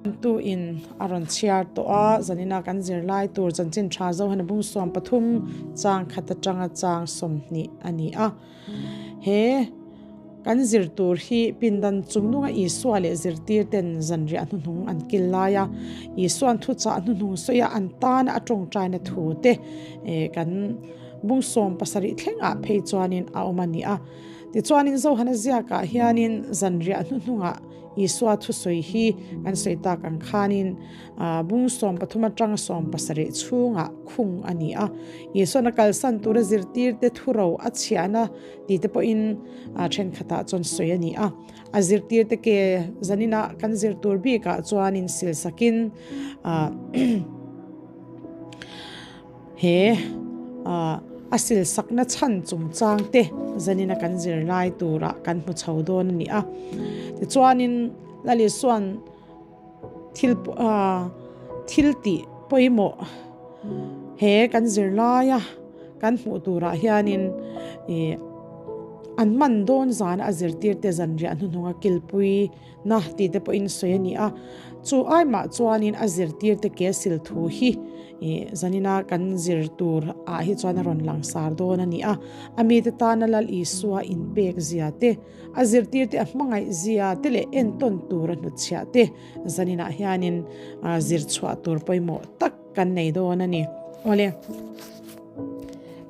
Tu in a rawn chhiar tawh a, zanina kan zirlai tur chanchin tha Zohana bung 13 chang khat atanga chang 20 a ni a. He kan zir tur hi pindan chungnunga Isua leh zirtir ten zanriah hnuhnung an kil lai a, Isuan thuchah hnuhnung sawi a an tana a tawngtaina thu te kan bung 17 thlengah phei chuanin a awm a ni a. Tichuanin Zohana ziakah hianin zanriah hnuhnungah Isua thusawi hi kan sawi tak ang khanin bung 13 atanga 17 chhungah khung a ni a. Isuan a kalsan tura zirtirte thuro a chhiahna ti te pawhin thenkhatah chuan sawi a ni a. A zirtirte ke zanina kan zir tur bikah chuanin silsakin he a silsakna chhan chungchang te zanina kan zir lai turah kan hmu chho dawn a ni a. Tichuanin Lal Isuan thil thil tih pawimawh he kan zir laia kan hmuh turah hianin ih an man dawn zan a zirtirte zanriah hnuhnunga kilpui na tih te pawhin sawi a ni a. Chu ai mah chuanin a zirtirte ke sil thu hi ih zanina kan zir tur ah hi chuan a rawn langsar dawn a ni a. A mite tana Lal Isua inpek zia te, a zirtirte a hmangaih zia te leh entawn tur a hnutchhiah te zaninah hianin zir chhuah tur pawimawh tak kan nei dawn a ni. Awle,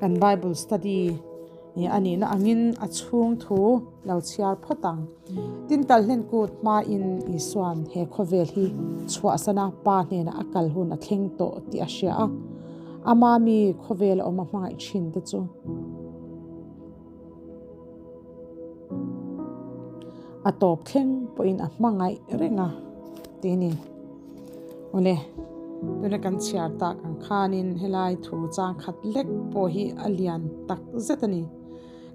kan Bible study a nihna angin a chhung thu lo chhiar phawt ang. Tin kal hlen kut hmain Isuan he khawvel hi chhuahsana pa hnenah a kal hun a thleng tawh tih a hria a. Ama mi khawvel a awm a hmangaih thin te chu a tawp thleng pawhin a hmangaih reng a ti ni. Awle, tuna kan chhiar tak ang khanin helai thu chang khat lek pawh hi a lian tak zet a ni.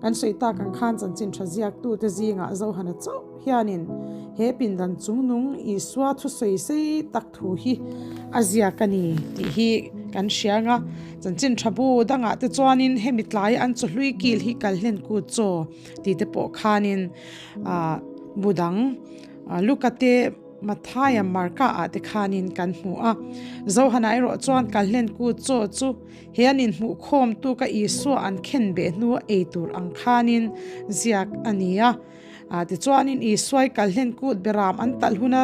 Kan sawi tak ang khan chanchin tha ziaktu te zingah Zohana chauh hianin he pindan chungnung Isua thusawi sei tak thu hi a ziak a ni tih hi kan hria ang a. Chanchin tha bu dangah te chuanin hemi tlai an chawhlui kil hi kal hlen kut chaw tih te pawh khanin bu dang Luka te Matthai-a Marka ah te khanin kan hmu a. Zohana erawh chuan kal hlen kut chaw chu he an inhmuh khawm tu ka Isua an khen beh hnua ei tur ang khanin ziak a ni a. Tichuanin Isuai kal hlen kut beram an talh huna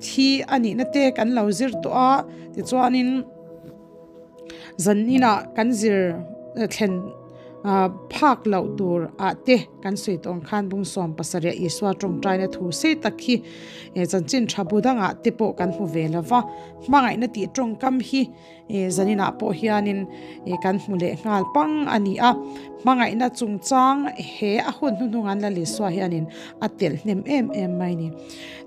thi a nihna te kan lo zir tawh a. Tichuanin Zaninah kan zir thlen phak loh tur ah te kan sawi tawh ang khan bung 17 Isua tawngtaina thu sei tak hi chanchin tha bu dangah te pawh kan hmu ve lo va. Hmangaihna tih tawngkam hi zaninah pawh hianin kan hmu leh nghal pang a ni a. Hmangaihna chungchang he a hun hnuhnung an Lal Isua hianin a telh hnem em em mai ni.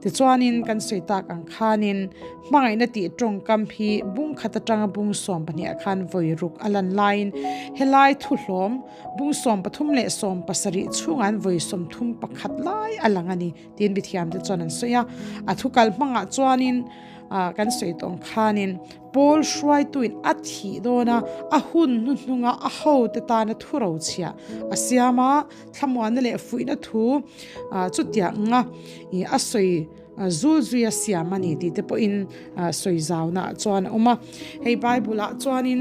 Tichuanin kan sawi tak ang khanin Hmangaihna tih tawngkam hi bung khat atanga bung 12 ah khan vawi ruk a lan laiin helai thuhlawm bung 13 leh 17 chhungah an vawi 31 lai a lang a ni tiin mithiam te chuan an sawi a. A thu kal hmangah chuanin kan sawi tawng khanin Paul hruaituin a thih dawn a, a hun hnuhnunga a hote tana thu rochhiah a siam a, thlamuanna leh fuihna thu chutianga a sawi Zul zui a siam a ni tih te pawhin sawi zauna ah chuan a awm a. Hei Bible ah chuanin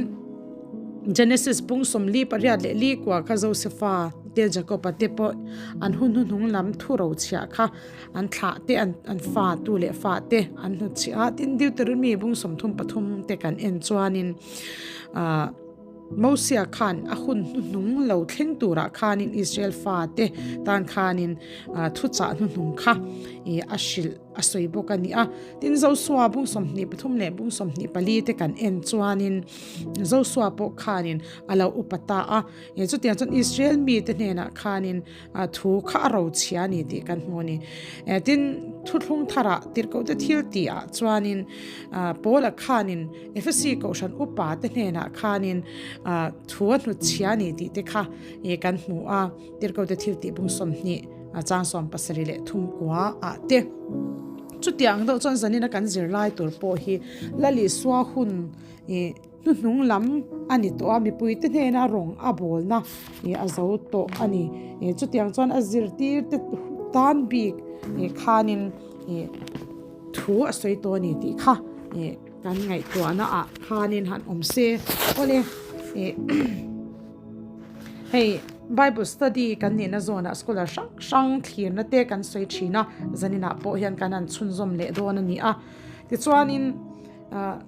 Genesis bung 48 leh li kua kha Josefa te Jacob-a te pawh an hun hnuhnung lam thu rochhiah kha an thlah te an fa tu leh fa te an hnutchhiah a. Tin Deuteronomy bung 33 te kan en chuanin Mosia khan a hun hnuhnung lo thleng turah khanin Israel fate tan khanin thuchah hnuhnung kha a hrilh a sawi bawk a ni a. Tin Josua bung 23 leh bung 24 te kan en chuanin Josua pawh khanin a lo upa ta a. Chutiang chuan Israel mite hnenah khanin thu kha a rochhia a ni tih kan hmu a ni. Tin thuthlung tharah tirhkohte thil tihah chuanin Paula khanin Efesi kohhran upa te hnenah khanin thu a hnutchhia a ni tih te kha kan hmu a. Tirhkohte thil tih bung 20 chang 73 leh thum kua ah te. Chutiang deuh chuan zanina kan zirlai tur pawh hi Lal Isua hun hnuhnung lam a ni tawh a, mipuite hnena rawng a bawlna a zo tawh a ni. Chutiang chuan a zirtirte tan bik khanin. thu a sawi tawh a ni tih kha kan ngaihtuahna ah khanin han awm se. Awle hei Bible study kan nihna zawnah scholar hrang hrang thlirna te kan sawi thin a, zaninah pawh hian kan han chhunzawm leh dawn a ni a. Tichuanin ah.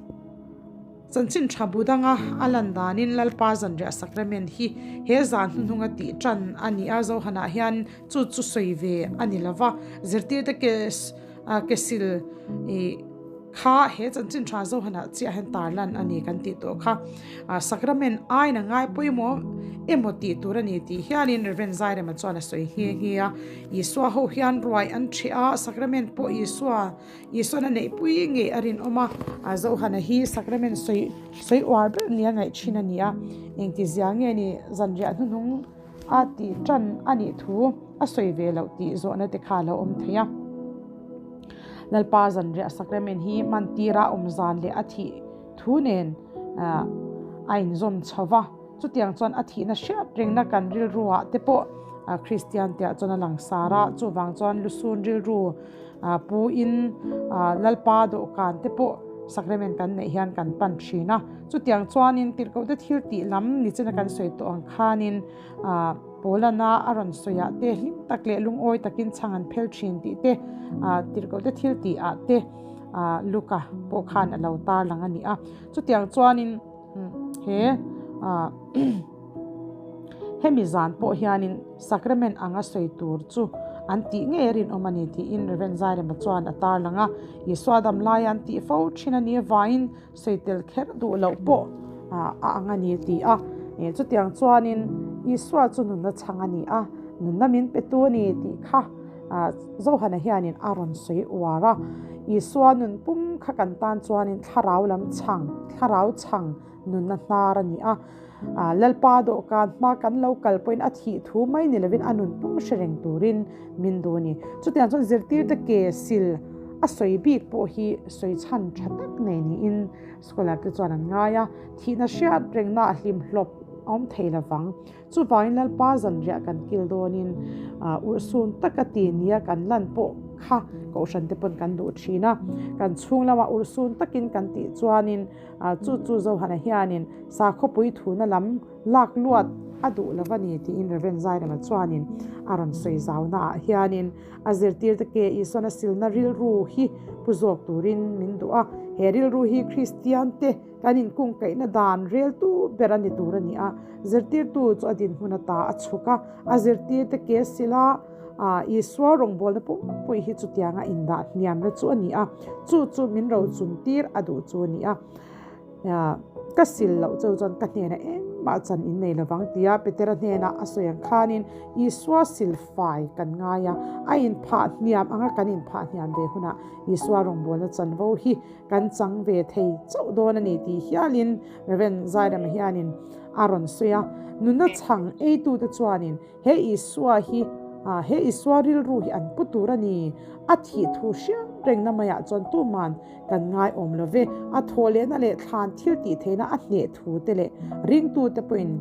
Chanchin tha bu danga a lan danin Lalpa zanriah sacrament hi he zan hnuhnunga tih tan a ni a, Zohanah hian chu chu sawi ve a ni lo va, zirtirte ke kesil kha he chanchin tha Zohanah chiah hian tarlan a ni kan tih tawh kha. Sacrament aina ngai pawimawh emaw tih tur a ni tih hianin Rev. Zairema chuan a sawi nghe nghe a, Isua ho hian ruai an ṭheh a, sacrament pawh Isua Isuan a neihpui ngei a rinawm a, a Zohana hi sacrament sawi sawi uar ber nia ngaih thin a ni a, engtizia nge ni zanriah hnuhnung a tih tan a nih thu a sawi ve loh tih zawhna te kha a lo awm thei a. Lalpa zanriah sacrament hi hman tira awm zan leh a thih thu nen a inzawm chho va, chutiang chuan a thihna hriat rengna kan rilruah te pawh Kristian te ah chuan a langsar a, chuvang chuan lusun rilru Pu in Lalpa dawhkan te pawh sacrament kan neih hian kan pan thin a, chutiang chuanin tirhkohte thil tih lam nichina kan sawi tawh ang khanin Paulana a rawn sawiah te hlim tak leh lungawi takin chhang an phel thin tih te tirhkohte thil tih ah te Luka pawh khan a lo tarlang a ni a, chutiang chuanin he Hemi zan pawh hianin sacrament anga sawi tur chu an tih ngei a rinawm a ni tiin Rev. Zairema chuan a tarlang a. Isua dam laia an tih fo thin a nih avangin sawi tel kher duh loh pawh a ang a ni ti a. Chutiang chuanin Isua chu nunna chhang a ni a, nunna min petu a ni tih kha Zohana hianin a rawn sawi uar a. Isua nun pum kha kan tan chuanin thlarau lam chhang, thlarau chhang nunna hnar a ni a. Lalpa dawhkan hma kan lo kal pawhin a thih thu mai ni lovin a nun pum hre reng turin min duh a ni. Chutiang chuan zirtirte ke sil a sawi bik pawh hi sawi chhan tha tak nei niin scholar te chuan an ngai a, thihna hriat rengna a hlim hlawp a awm thei lovang. Chuvangin Lalpa zanriah kan kil dawnin urhsun taka ti nia kan lan pawh kha kohhran te pawn kan duh thin a, kan chhung lamah urhsun takin kan tih chuanin Chu chu Zohana hianin sakhawpui thuna lam lak luat a duh lo a ni tiin Rev. Zairema chuanin a rawn sawi zaunaah hianin a zirtirte ke Isuan a silna rilru hi pu zawk turin min duh a, he rilru hi Kristiante kan inkungkaihna dan reltu ber a ni tur a ni a, zirtirtu chu a dinhmun ata a chhuk a, a zirtirte ke sila Isua rawngbawlna pumpui hi chutianga indah hniamna chu a ni a, chu chu min rochun tir a duh chu a ni a. Ka sil loh cheu chuan ka hnenah engmah chan in nei lovang tia Petera hnenah a sawi ang khanin Isua sil fai kan ngai a, a inphah hniam anga kan inphah hniam ve hunah Isua rawngbawlna chanvo hi kan chang ve thei chauh dawn a ni tih hialin Rev. Zairama hianin a rawn sawi a. Nunna chhang eitute chuanin He Isua hi, he Isua rilru hi an pu tur a ni. A thih thu hriat rengna maiah chuan tuman kan ngaiawm lo ve. A thawhlehna leh thlan thil tih theihna a hneh thu te leh ringtute pawhin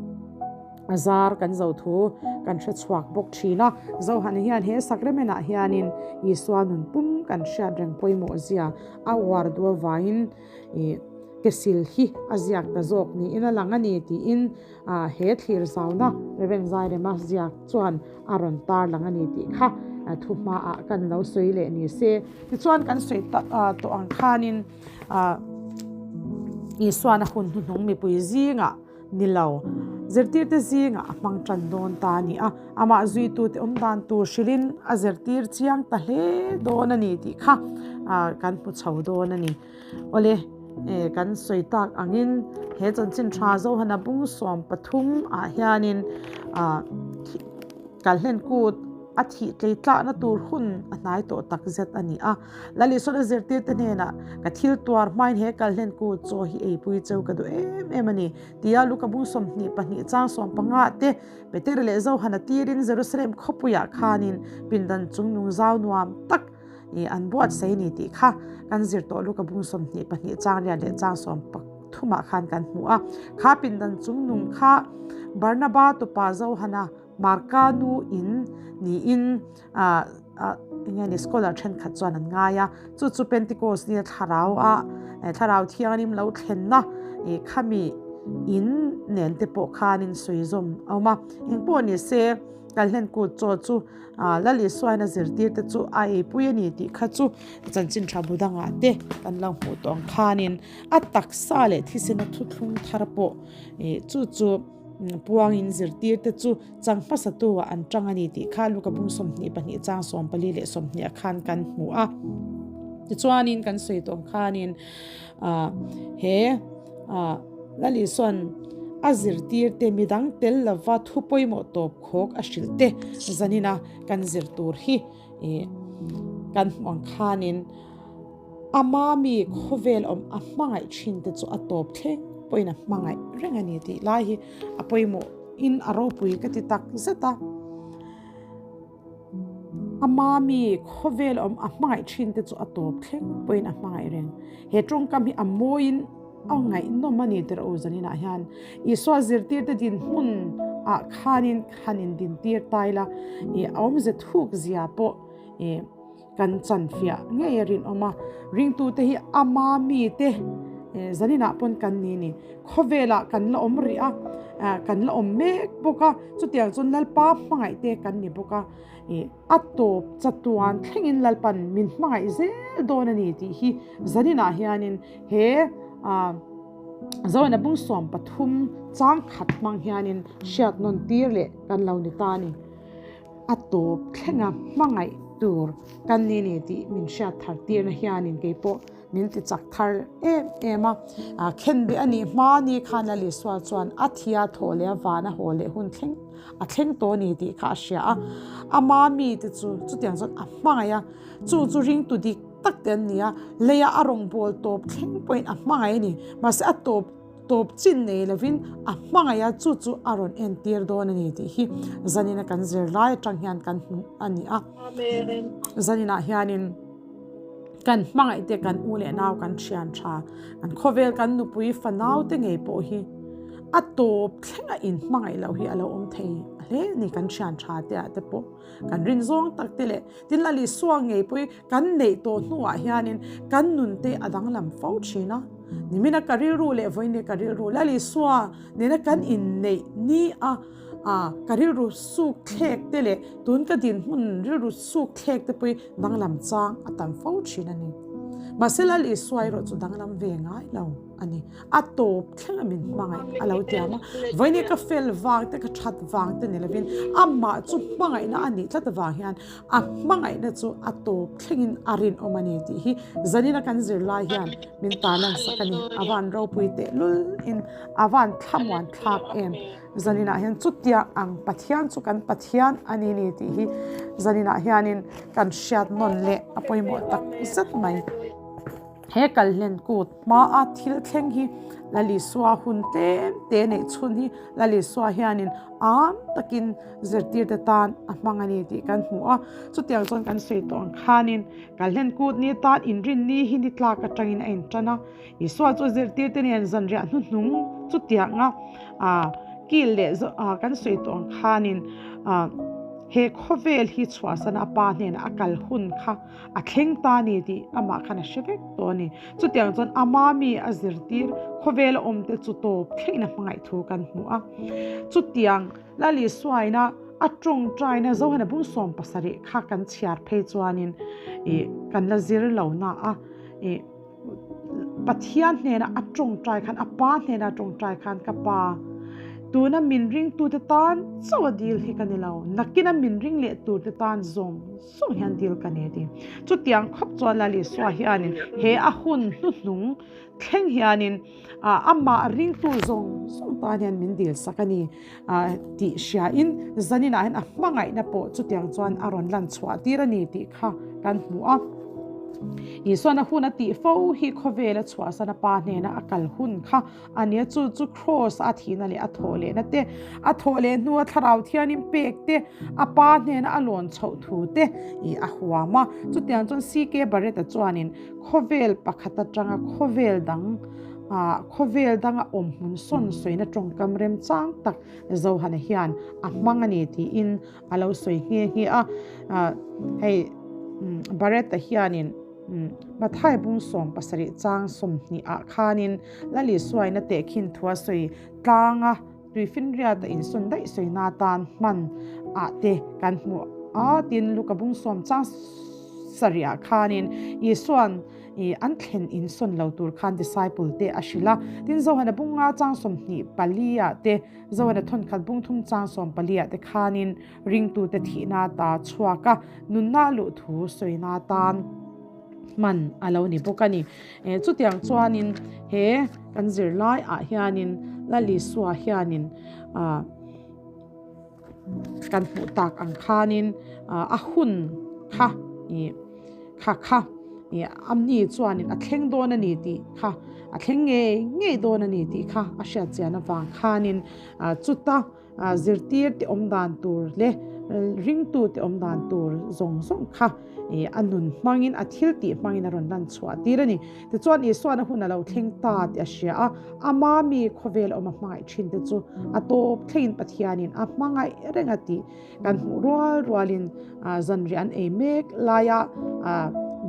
a zar kan zo thu kan hre chhuak bawk thin a. Zohana hian he sacrament-ah hianin Isua nun pum kan hriat reng pawimawh zia a uar duh avangin ke sil hi a ziak ta zawk niin a lang a ni tiin He thlir zauna Rev. Zairema ziak chuan a rawn tar lang a ni tih kha thu hmaah kan lo sawi leh ni se. Tichuan kan sawi tawh ang khanin Isuan a hun hnuhnung mipui zingah ni lo, zirtirte zingah a hmang tan dawn ta a ni a, amah zuitute awm dan tur hrilhin a zirtir chiang ta hle dawn a ni tih kha kan hmu chho dawn a ni. Awle, kan sawi tak angin he chanchin tha Zohana bung 13 ah hianin kalhlen kut a thih tlei tlakna tur hun a hnai tawh tak zet a ni a. Lalisawna zirtirte hnenah ka thil tuar hmain he kalhlen kut chaw hi eipui cheu ka duh em em a ni tia Luka bung 22 chang 15 te Petera leh Zohana tirin Jerusalem khawpuiah khanin pindan chungnung zau nuam tak I an buatsaih a ni tih kha kan zir tawh luka bung 22 chang riat leh chang 13 ah khan kan hmu a. Kha pindan chungnung kha Barnaba tupa Zohana Marka nu in niin enge ni scholar thenkhat chuan an ngai a, chu chu Pentecost nia thlarau a thlarau thianghlim lo thlenna khami in nen te pawh khanin sawi zawm a awm a, engpawh ni se Kalhlen kut chaw chu Lal Isuaina zirtir te chu a eipui a ni tih kha chu chanchin tha bu dangah te kan lo hmuh tawh ang khanin a taksa leh thisena thuthlung thar pawh chu chu puangin zirtir te chu chang hmasa tu ah an tang a ni tih kha Luka bung 22 chang 44 leh 20 ah khan kan hmu a. Tichuanin kan sawi tawh ang khanin he Lal Isuan a zirtir te midang tel lova thu pawimawh tawp khawk a hrilh te zanina kan zir tur hi kan hmuh ang khanin ama mi khawvel awm a hmangaih thin te chu a tawp thleng pawhin a hmangaih reng a ni tih lai hi a pawimawh in a ropui ka ti tak zet a. Ama mi khawvel awm a hmangaih thin te chu a tawp thleng pawhin a hmangaih reng. He tawngkam hi a mawiin a ngaihnawm a ni tirh u zaninah hian Isua zirtirte dinhmun ah khanin han indintir tai la i a awmze thuk zia pawh i kan chanfiah ngei a rinawm a. Ringtute hi ama mite zaninah pawn kan ni ni. Khawvelah kan la awm rih a, kan la awm mek bawk a, chutiang chuan Lalpa hmangaih te kan ni bawk a. A tawp chatuan thlengin Lalpan min hmangaih zel dawn a ni tih hi zaninah hianin he Zohna bung 13 chang khat hmang hianin hriat nawn tir leh kan lo ni ta a ni. A tawp thlenga hmangaih tur kan ni ni tih min hriat thar tirna hianin kei pawh min ti chak thar em em a. Khenbeh a nih hma ni khan Lal Isua chuan a thia thawh leh a van a haw leh hun thleng a thleng tawh a ni tih kha a hria a. Ama mite chu chutiang chuan a hmangaih a, chu chu ringtu dik tak te an ni a, leia a rawngbâwl tawp thleng pawhin a hmangaih a ni. Mahse a tawp tawp chin nei lovin a hmangaih a, chu chu a rawn entir dawn a ni tih hi zanina kan zir lai atang hian kan hmu a ni a. Zaninah hianin kan hmangaih te kan u leh nau kan thian tha, kan khawvel kan nupui fanau te ngei pawh hi a tawp thlenga in hmangaih loh hi a lo awm thei hle a ni kan thian tha te ah te pawh kan rin zawng tak te leh tin Lal Isua ngei pawh hi kan neih tawh hnuah hianin kan nun te a danglam fo thin a. Nimina ka rilru leh vawiin ka rilru Lal Isua nena kan inneih ni a ka rilru suk thlek te leh tun ka dinhmun rilru suk thlek te pawh hi danglam chang a tam fo thin a ni. Mahse Lal Isua erawh chu danglam ve ngai lo a ni. A tawp thleng a min hmangaih a lo tiam a, vawiin ka fel vang te ka that vang te ni lovin amah chu hmangaihna a nih tlat avang hian A hmangaihna chu a tawp thlengin a rinawm a ni tih hi zanina kan zirlai hian min tarlan sak a ni. A van ropui tehlul in a van thlamuan thlak em. Zaninah hian chutiang ang Pathian chu kan Pathian a ni ni tih hi zaninah hianin kan hriat nawn leh a pawimawh tak zet mai. He kalhlen kut hmaa thil thleng hi Lal Isua hun tlem te neih chhun hi Lal Isua hianin am takin zirtirte tan a hmang a ni tih kan hmu a. Chutiang chuan kan sawi tawh ang khanin kalhlen kut ni tan inrinni hi ni tlak atangin a intan a. Isua chu zirtirte nen zanriah hnuhnung chutianga kil leh kan sawi tawh ang khanin he khawvel hi chhuahsana a pa hnenah a kal hun kha A thleng ta ni tih amah khan a hre vek tawh a ni. Chutiang chuan ama mi a zirtir khawvela awmte chu tawp thlengin a hmangaih thu kan hmu a. Chutiang Lal Isuaina a tawngtaina Zohana bung 17 kha kan chhiar phei chuanin ih kan la zir lo na a ih Pathian hnena a tawngtai khan a pa hnena a tawngtai khan ka pa tuna min ringtute tan chauh a dil hi ka ni lo nakina min ring leh turte tan zawng Saw hian dil ka nei a ti. Chutiang khawp chuan Lal Isua hianin he a hun hnuhnung thleng hianin amah ringtu zawng zawng tan hian min dil sak a ni tih hriain zaninah hian a hmangaihna pawh chutiang chuan a rawn lan chhuah tir a ni tih kha kan hmu a. Isuan a hun a tih fo hi khawvela chhuahsan a pa hnena a kal hun kha A nia chu chu Kraws a thihna leh a thawh lehna te, a thawh leh hnua thlarau thianin pek te, a pa hnena a lawn chhoh thu te ih a huam a. Chutiang chuan CK Barrett-a chuanin khawvel pakhat atanga khawvel dang ah khawvel danga awm hmun sawn sawina tawngkam remchang tak Zohana hian a hmang a ni tiin a lo sawi nghe nghe a. Hei. Barrett-a hianin Mathai bung 17 chang 20 ah khanin Lal Isuain a tehkhin thu a sawi tlang a, Tuifinriata insawn daih sawina atan hman ah te kan hmu a, tin Luka bung 10 chang 7 ah khanin Isua'n an thlen insawn lo tur khan disciple te a hrilh a, tin Johana bung 5 chang 24 ah te Johana thawnkhat bung 3 chang 14 ah te khanin ringtute thihna ta chhuak a, nunna luh thu sawina atan hman a lo ni bawk a ni. Chutiang chuanin he kan zirlai ah hianin Lal Isua hianin kan hmuh tak ang khanin a hun kha ih kha kha ih amni chuanin a thleng dawn a ni tih kha a thleng ngei ngei dawn a ni tih kha a hriat chian avang khanin chuta Zirtir te awm dan tur leh ringtu te awm dan tur zawng zawng kha a nun hmangin a thil tih hmangin a rawn lan chhuah tir a ni. Tichuan Isuan a hun a lo thleng ta tih a hria a, ama mi khawvel awm a hmangaih thin te chu a tawp thlengin Pathianin a hmangaih reng a tih kan hmuh rual rualin zanriah an ei mek laia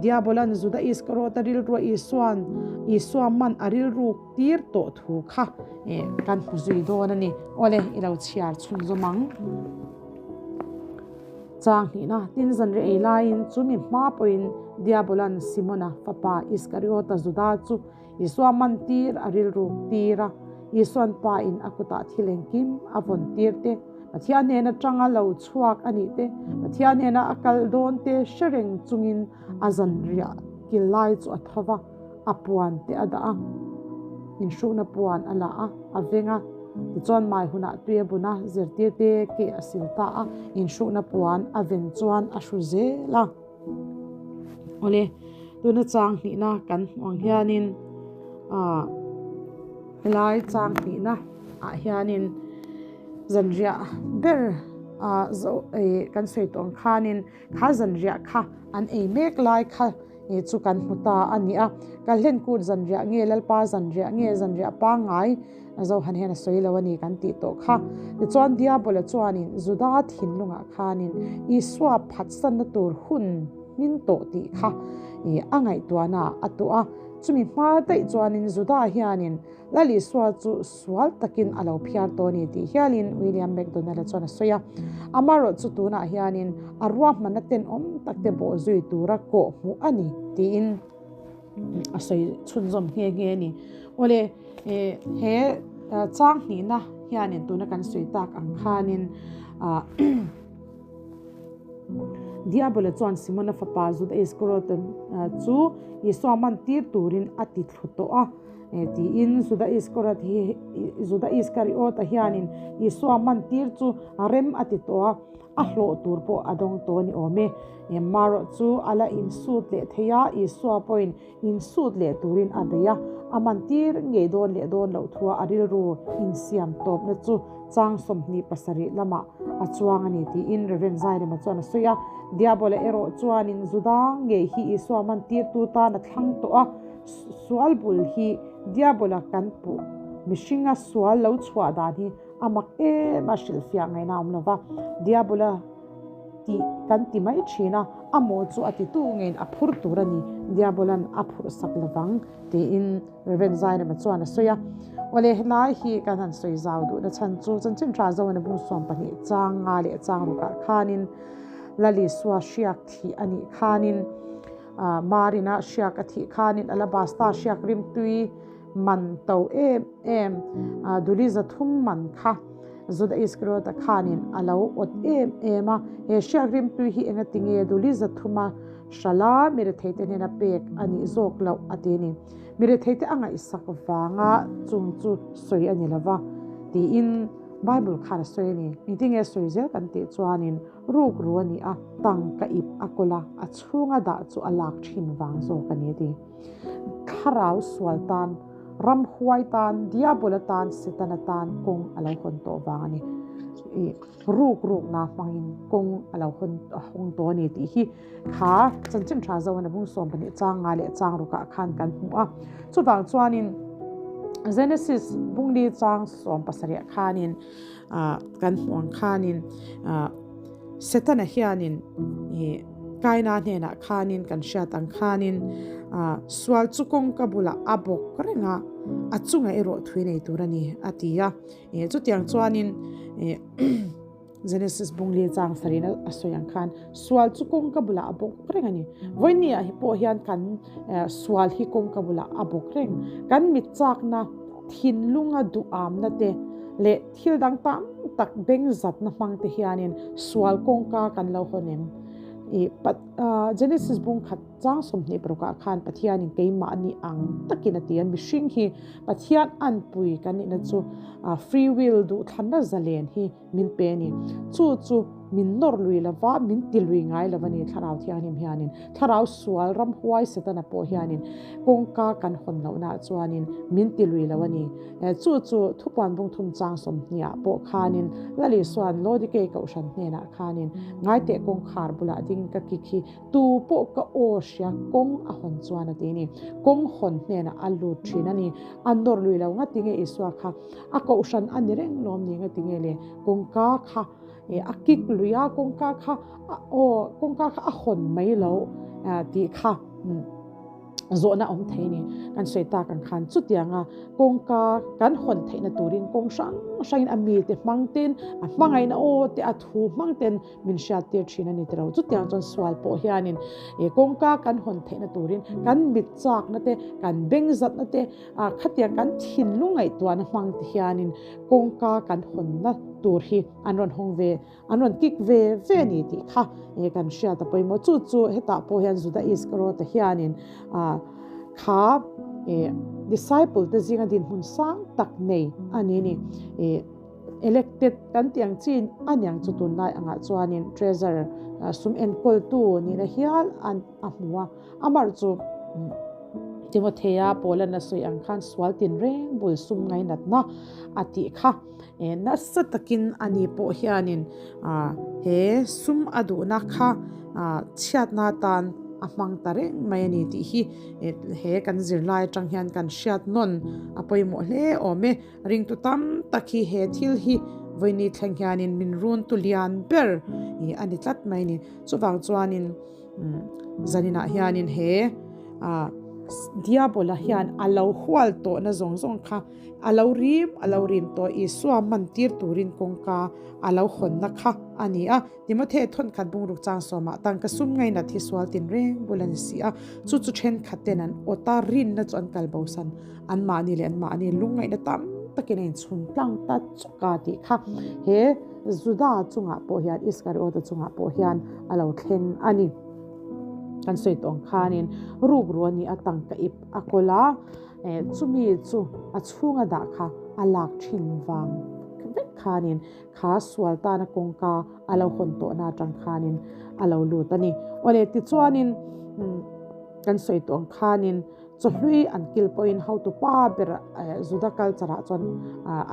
Diabolan Juda Iskariota rilrua Isuan Isua man a rilruk tir tawh thu kha kan hmu zui dawn a ni. Awle, i lo chhiar chhunzawm ang. Chang hnihna, tin zanriah ei laiin chu mi hma pawhin Diabolan Simona fapa Iskariota Juda chu Isua man tir a rilruk tir a, Isuan pa in a kutah thil engkim a vawn tir te, Pathian hnena tanga lo chhuak a nih te, Pathian hnena a kal dawn te hre reng chungin a zanriah kil lai chu a tho va. A puan te a dah a, inhruhna puan a la a, a veng a. Tichuan mai hunah tui a bun a, zirtir te keh a sil ta a, inhruhna puan a ven chuan a hru zel a. Awle, tuna chang hnihna kan hmuh ang hianin ah helai chang hnihna ah hianin zanriah ber ah zo eh kan sawi tawh ang khanin kha zanriah kha an ei mek lai kha Nge chu kan hmu ta a ni a, ka hlen kut zanriah nge Lalpa zanriah nge zanriah pangngai Zohan hian a sawi lo a ni kan tih tawh kha. Tichuan Diabola chuanin Juda thinlungah khanin Isua phatsanna tur hun hmin tawh tih kha a ngaihtuahna a tuah a. Chumi hma daih chuanin Juda hianin Lal Isua chu sual takin a lo phiar tawh a ni tih hialin William McDonald-a chuan a sawi a. Amaherawh chu tunah hianin a ruahmanna tenawm takte bawhzui tura kawh hmuh a ni tiin a sawi chhunzawm nghe nghe a ni. Awle, he chang hnihna hianin tuna kan sawi tak ang khanin Diabola chuan Simona fapa Juda Iskariot chu Isua man tir turin a ti thlu tawh a. Tiin Juda Iskariot hi Juda Iskariota hianin Isua man tir chu rem a ti tawh a, a hlawh tur pawh a dawng tawh a ni awm e. Marawh chu a la insut leh thei a, Isua pawhin insut leh turin a bei a, a man tir ngei dawn leh dawn loh thua a rilru insiam tawpna chu chang 27 lamah a chuang a ni tiin Rev. Zairema chuan a sawi a. Diabola erawh chuanin Juda ngei hi Isua man tirtu tan a thlang tawh a, Sual bul hi Diabola kan puh. Mihringa sual lo chhuah dan hi a mak em a hrilhfiah ngaihna a awm lo va. Diabola tih kan ti mai thin a, a maw chu a titu ngeiin a phur tur a ni, Diabolan a phurh sak lovang tiin Rev. Zairema chuan a sawi a. Awle helai hi kan han sawi zau duhna chhan chu chanchin tha Zohana bung 12 chang nga leh chang rukah khanin Lal Isua hriak thih a nih khanin, Marina hriak a thih khanin alabasta hriak rimtui man to em em duli 300 man kha Juda Iskariota khanin a lo awt em em a. He hriak rimtui hi engati nge duli 300 a hrala miretheite hnena pek a nih zawk loh a ti a ni. Miretheite a ngaihsak vanga chung chu sawi a ni lova tiin Bible khan a sawi a ni. Engtin nge sawi zel kan tih chuanin Ruk ru a ni a, tangka ip a kawl a, a chhunga dah chu a lak thin vang zawk a ni a ti. Thlarau sual tan, ramhuai tan, diabola tan, setana tan kawng a lo hawn tawh vang a ni. I ruk rukna hmangin kawng a lo hawn hawng tawh a ni tih hi kha chanchin tha zo a bung 12 chang nga leh chang rukah khan kan hmu a. Chuvang chuanin Genesis bung li chang 17 khanin kan hmuh ang khanin Setana hianin i Kaina hnenah khanin kan hriat ang khanin sual chu kawngka bulah a bawk reng a, a chungah erawh thui nei tur a ni a ti a. Chutiang chuanin Genesis bungli chang sarina a sawi ang khan sual chu kawngka bulah a bawk reng a ni. Vawinia hi pawh hian kan sual hi kawngka bulah a bawk reng. Kan mit chakna, thinlunga duhamna te leh thil dang tam tak beng zatna hmang te hianin sual kawngka kan lo hawn em? I Genesis bung khat chang 26 ah khan Pathianin keimahni ang takin a ti a, mihring hi Pathian anpui kan nihna chu free will duhthlanna zalen hi min pe a ni. Chu chu min nawr lui lova, min ti lui ngai lova ni Thlarau Thianghlim hianin. Thlarau sual ram huai Setana pawh hianin kawngka kan hawn lohnaah chuanin min ti lui lo a ni. Chu chu thupuan bung thum chang 20 ah pawh khanin Lal Isua'n Laodikei kohhran hnenah khanin Ngaiteh kawngkhar bulah dingin ka kik hi tu pawh ka aw hria kawng a hawn chuan a ti a ni. Kawng hawn hnenah a lut thin a ni. A nawr lui lo ngati nge Isua kha a kohhran a ni reng lawm ni ngati nge le kawngka kha a kik lui a kawngka kha aw kawngka kha a hawn mai lo tih kha zawhna awm thei ni kan sawi tak ang khan chutianga kawngka kan hawn theihna turin kawng hrang hrangin a mite hmang ten a hmangaihna aw te a thu hmang ten min hriat tir thin a ni tiro. Chutiang chuan sual pawh hianin kawngka kan hawn theihna turin kan mit chakna te kan beng zatna te khatiang kan thinlung ngaihtuahna hmang te hianin kawngka kan hawnna tur hi an rawn hawng ve an rawn kik ve ve a ni tih kha kan hriat a pawimawh. Chu chu hetah pawh hian Juda Iskariot hianin kha disciple te zinga dinhmun sang tak nei a ni ni. Elected kan tih ang chin a niang chu tunlai angah chuanin treasurer sum enkawltu nihna hial an a hmu a. Amar chu Timothea Paulan a sawi ang khan sual tin reng bul sum ngainatna a tih kha nasa takin ani pawh hianin he sum a duhna kha chhiatna atan a hmang ta reng mai a ni tih hi he kan zirlai atang hian kan hriat nawn a pawimawh hle awm e. Ringtu tam tak hi he thil hi vawiini thleng hianin min run tu lian ber a ni tlat mai a ni. Chuvang chuanin zaninah hianin he Diabola hian a lo hual tawhna zawng zawng kha a lo rim a lo rim tawh Isua man tir turin kawngka a lo hawnna kha a ni a. Timothy thawnkhat bungruk chang sawmah tangka sum ngainat hi sual tin reng bul a ni si a, chu chu thenkhat ten an awt a, rinna chu an kal bosan anmahni leh anmahni lungngaihna tam takin a inchhun tlang ta chuk a tih kha he Juda chungah pawh hian Iskariota chungah pawh hian a lo thleng a ni. Kan sawi tawh ang khanin rukru a ni a, tangka ip a kawl a, chumi chu a chhunga dah kha a lak thin vang vek khanin Kha sual tana kawngka a lo hawn tawhna atang khanin a lo lut a ni. Awle tichuanin kan sawi tawh ang khanin chawhlui an kil pawhin hotu pa ber Juda culture ah chuan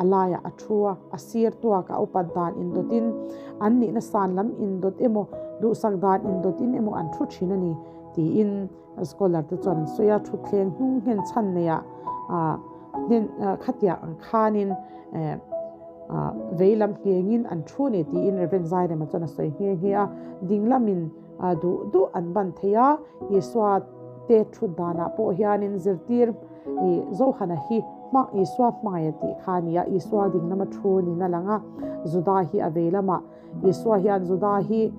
a laiah a thu a, a sir tuak a upat dan indawtin an nihna san lam indawt emaw duhsak dan indawtin emaw an thu thin a ni tiin scholar te chuan an sawi a. Thutthleng hnung nghen chhan neiah khatiang ang khanin Vei lam nghengin an thu ni tiin Rev. Zairema chuan a sawi nghe nghe a. Ding lamin duh duh an ban thei a, Isua te thut danah pawh hianin zirtir Johana hi Isua hmangaih a tih kha a ni a, Isua ding lama thu niin a lang a, Juda hi a vei lamah Isua hian Juda hi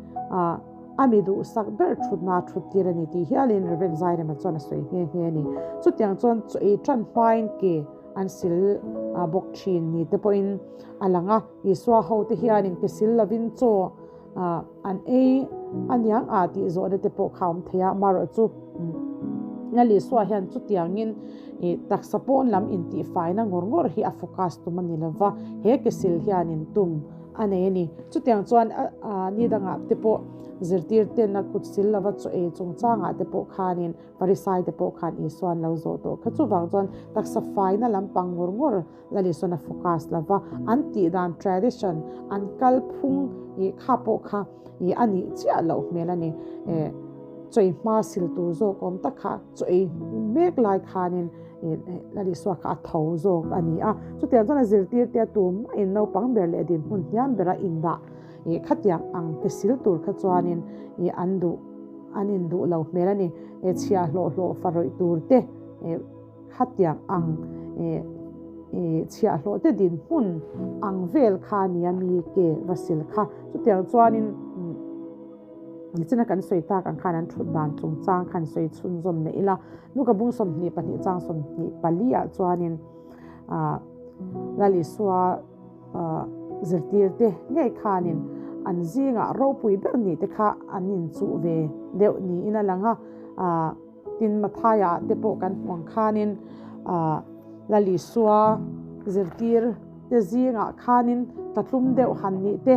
a mi duhsak ber thutna thut tir a ni tih hialin Rev. Zairema chuan a sawi nghe nghe a ni. Chutiang chuan chaw ei tan hmain ke An sil bawk thin ni te pawhin a lang a, Isua hote hianin ke sil lovin chaw an ei a niang a tih zawhna te pawh kha a awm thei a, amaherawh chu Lal Isua hian chutiangin taksa pawn lam intihfaina ngawr ngawr hi a focus tum a ni lova, he ke sil hianin tum a nei a ni. Chutiang chuan ni dangah te pawh zirtir ten a kut sil lova chaw ei chungchangah te pawh khanin Pharisai te pawh khan Isua an lo zawh tawh kha. Chuvang chuan taksa faina lampang ngawr ngawr Lal Isuan a focus lo va, an tih dan tradition, an kalphung ih kha pawh kha ih a nih chiah loh hmel a ni. Eh chawi hma sil tur zawk awm tak kha chaw ei mek lai khanin ih Lal Isua kha a tho zawk a ni a. Chutiang chuan a zirtirte a tum maiin naupang ber leh dinhmun hniam bera indah ih khatiang ang ke sil tur kha chuanin ih an duh. an induh lo hmel a ni. Chhiahhlawh hlawh fa rawih tur te khatiang ang chhiahhlawh te dinhmun ang vel kha a nia mi ke va sil kha. Chutiang chuanin nichina kan sawi tak ang khan an thut dan chungchang khan sawi chhunzawm neih ila. Luka bung 22 chang 24 ah chuanin Lal Isua zirtirte ngei khanin an zingah ropui ber nih te kha an inchuh ve deuh niin a lang a. Tin, Mathaia te pawh kan hmu ang khanin Lal Isua zirtirte zingah khanin tlatlum deuh han nih te,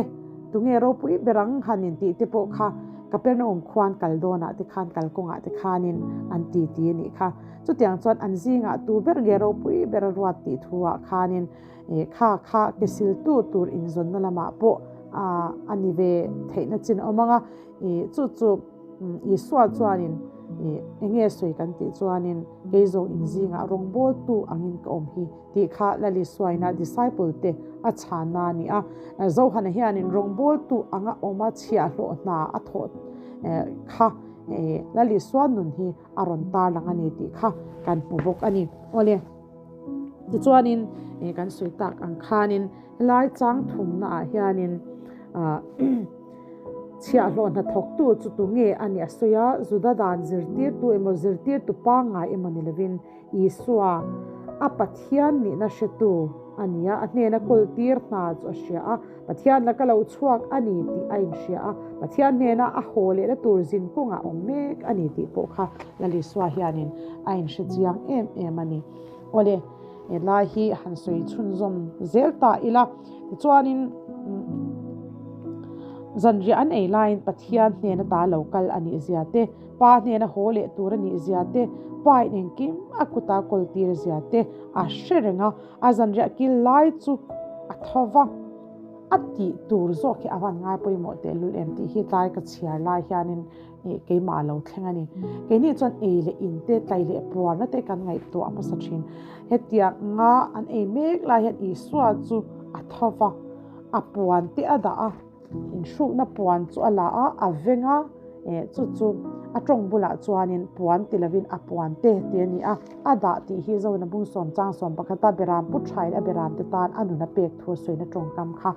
tunge ropui ber ang han intih te pawh kha Kapernaum khuan kal dawnah te khan kalkawngah te khanin an titi a nih kha. Chutiang chuan an zingah tu ber nge ropui ber a ruat tih thuah khanin Kha kha ke siltu tur inzawnna lamah pawh a ni ve theihna chin a awm ang a, chu chu Isua chuanin eng nge sawi kan tih chuanin kei zawng inzingah rawngbawltu angin ka awm hi tih kha Lal Isuaina disciple te a chhanna a ni a. Zohana hianin rawngbawltu anga awma chhiahhlawh hna a thawh kha Lal Isua nun hi a rawn tarlang a ni tih kha kan hmu bawk a ni. Awle. Tichuanin kan sawi tak ang khanin helai chang thumna ah hianin chhiahhlawh hnathawktu chu tunge a nih a sawi a, Juda dan zirtirtu emaw zirtirtu pangngai emaw ni lovin Isua a Pathian nihna hretu a ni a, a hnena kawltir hna chu a hria a, Pathian laka lo chhuak a ni tih a inhria a, Pathian hnena a haw lehna tur zin kawngah awm mek a ni tih pawh kha Lal Isua hianin a inhre chiang em em a ni. Awle, helai hi han sawi chhunzawm zel ta ila, tichuanin zanriah an ei laiin Pathian hnena ta lo kal a nih zia te, Pa hnena haw leh tur a nih zia te, Pa in engkim a kuta kawltir zia te a hre reng a, A zanriah kil lai chu a tho va, a tih tur zawk hi a van ngai pawimawh tehlul em tih hi tlai ka chhiar lai hianin keimah a lo thleng a ni. Keini chuan ei leh in te, tlai leh puarna te kan ngaihtuah hmasa thin. Hetiang anga an ei mek lai hian Isua chu a tho va, a puan te a dah a. Inhrukna puan chu a la a, a veng a, eh chu chu a tawng bulah chuanin puan ti lovin a puan te tih a ni a, a dah tih hi Zona bung sawm chang sawm pakhata beram pu thain a beram te tan a nun a pek thu a sawina tawngkam kha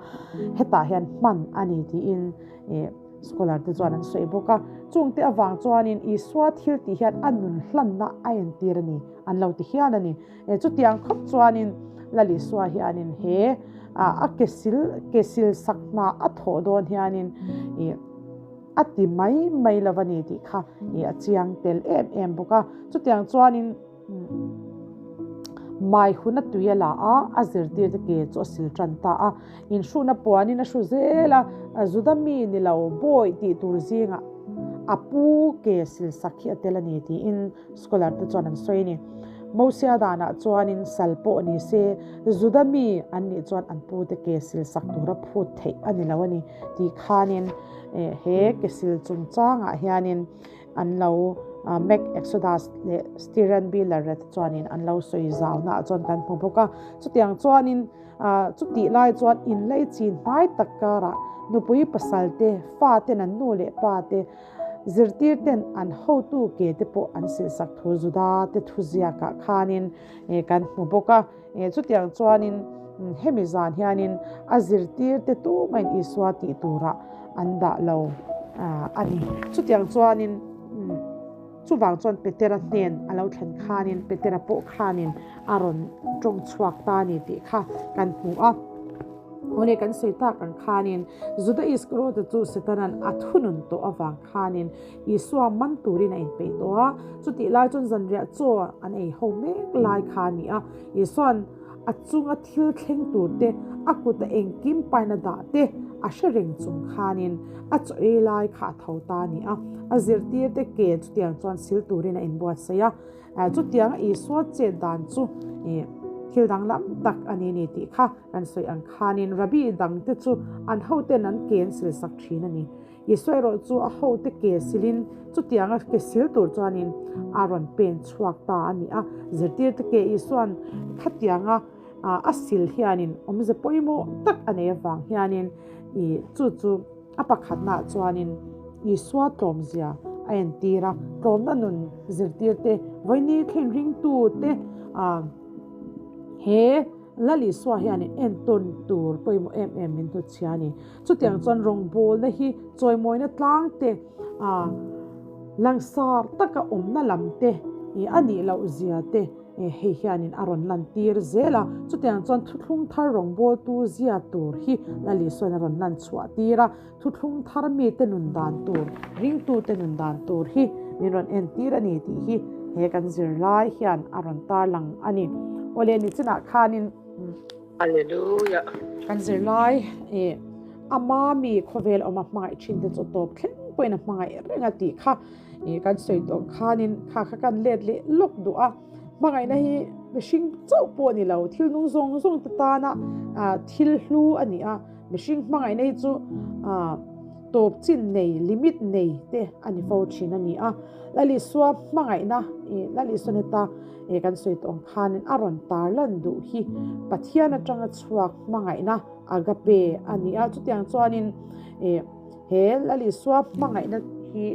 hetah hian hman a ni tiin eh scholar te chuan an sawi bawk a. Chungte avang chuanin Isua thil tih hian a nun hlanna a entir a ni an lo ti hial a ni. E chutiang khawp chuanin Lal Isua hianin he a ke sil ke sil sak hna a thawh dawn hianin i a ti mai mai lo a ni tih kha i a chiang tel em em bawk a. Chutiang chuanin mai hun a tui a la a, a zirtirte ke chu a sil tan ta a. Inhruhna puanin a hru zel a, Juda mi ni lo bawi tih tur zingah a pu ke sil sak hi a tel a ni tiin Scholar te chuan an sawi a ni. Mosia danah chuanin sal pawh ni se, Juda mi an nih chuan an pute ke sil sak tura phut theih a ni lo a ni tih khanin he ke sil chungchangah hianin an lo Mac Exodus leh Stiran Biller te chuanin an lo sawi zaunaah chuan kan hmu bawk a. Chutiang chuanin chutih lai chuan inlei chin hnai tak karah nupui pasal te, faten an nu leh pa te, Zirtirten an hotu ke te pawh an silhsak thu Juda te thuziakah khanin kan hmu bawk a. Chutiang chuanin hemi zan hianin a zirtirte tumahin Isua tih turah an dah lo a ni. Chutiang chuanin chuvang chuan Petera hnen a lo thlen khanin Petera pawh khanin a rawn tawng chhuak ta a ni tih kha kan hmu a. Awle kan sawi tak ang khanin Juda Iskariota chu Setanan a thunun tawh avang khanin Isua man turin a inpeih tawh a, chutih lai chuan zanriah chaw an ei ho mek lai kha a ni a. Isua'n a chunga thil thleng tur te, a kuta engkim paina dah te a hre reng chung khanin a chaw ei lai kha a tho ta a ni a. A zirtirte ke chutiang chuan sil turin a inbuatsaih a. Chutianga Isua chet dan chu thil danglam tak a ni ni tih kha kan sawi ang khanin Rabbi dangte chu an hoten an ke an silsak thin a ni. Isua erawh chu a hote ke silin chutianga ke sil tur chuanin a rawn pen chhuak ta a ni a. Zirtirte ke Isua'n khatianga a sil hianin awmze pawimawh tak a nei avang hianin chu chu a pakhatnaah chuanin Isua tlawmzia a. a entir a, tlawmna nun zirtir te, vawiini thleng ringtu te he Lal Isua hian entawn tur pawimawh em em min hnutchhia a ni. Chutiang chuan rawngbawlna hi chawimawina tlang te, langsar taka awmna lam te a nih loh zia te hei hianin a rawn lantir zel a. Chutiang chuan thuthlung thar rawngbawltu zia tur hi Lal Isuain a rawn lan chhuah tir a. Thuthlung thar mite nun dan tur, ringtute nun dan tur hi min rawn entir a ni tih hi he kan zirlai hian a rawn tarlang a ni. Awle nichinah khanin Hallelujah. Kan zirlai eh ama mi khawvel awma hmangaih thin te chu tawp thleng pawhin a hmangaih reng a tih kha eh kan sawi tawh khanin kha kha kan let leh lawk duh a. Hmangaihna hi mihring chauh pawh ni lo thil nung zawng zawng te tana thil hlu a ni a. Mihring hmangaihna hi chu tawp chin nei, limit nei te a ni fo thin a ni a. Lal Isua hmangaihna, Lal Isua neta kan sawi tawh ang khanin a rawn tarlan duh hi Pathian atanga chhuak hmangaihna agape a ni a. Chutiang chuanin he Lal Isua hmangaihna hi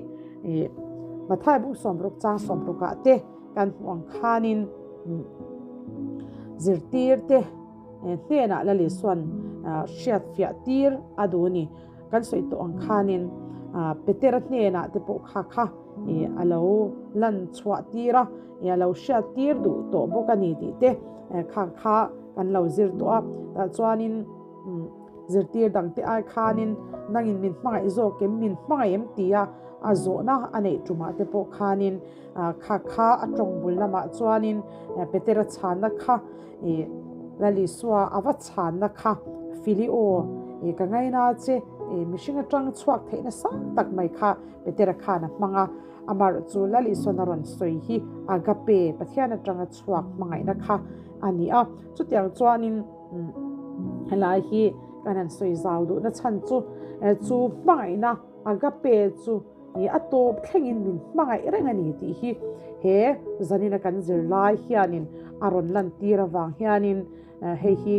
Mathai bung sawmruk chang sawmrukah te kan hmuh ang khanin zirtir te, Hnenah Lal Isua'n hriat fiah tir a duh a ni. Kan sawi tawh ang khanin Petera hnenah te pawh kha kha a lo lan chhuah tir a, a lo hriat tir duh tawh bawk a ni tih te kha kha kan lo zir tawh a. Tah chuanin zirtir dang te ai khanin nangin min hmangaih zawk em, min hmangaih em tia a zawhna a neih tumah te pawh khanin kha kha a tawng bul lamah chuanin Petera chhanna kha I Lal Isua a va chhanna kha Fili aw, i ka ngaina che, i mihring atang chhuak theihna sang tak mai kha Petera khan a hmang a, amaherawh chu Lal Isuan a rawn sawi hi agape, Pathian atanga chhuak hmangaihna kha a ni a. Chutiang chuanin helai hi kan han sawi zau duhna chhan chu chu hmangaihna agape chu Ni a tawp thlengin min hmangaih reng a ni tih hi he zanina kan zirlai hianin a rawn lantir avang hianin hei hi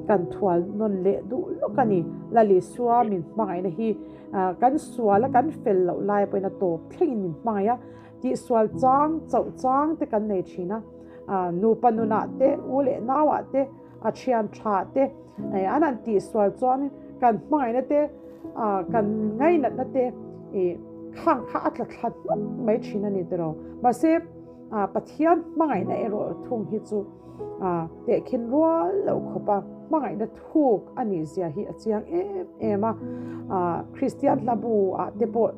kan thual nawn leh duh lawk a ni. Lal Isua min hmangaihna hi kan sual a kan fel loh lai pawhin a tawp thlengin min hmangaih a, tihsual chang chauh chang te kan nei thin a, nupa nunah te, u leh nauah te, a thian tha te an han tihsual chuan kan hmangaihna te kan ngainatna te khang kha a tla thla hnawk mai thin a ni tiraw. Mahse Pathian hmangaihna erawh thung hi chu tehkhin rual loh khawpa hmangaihna thuk a nih zia hi a chiang em em a. Kristian hlabu ah te pawh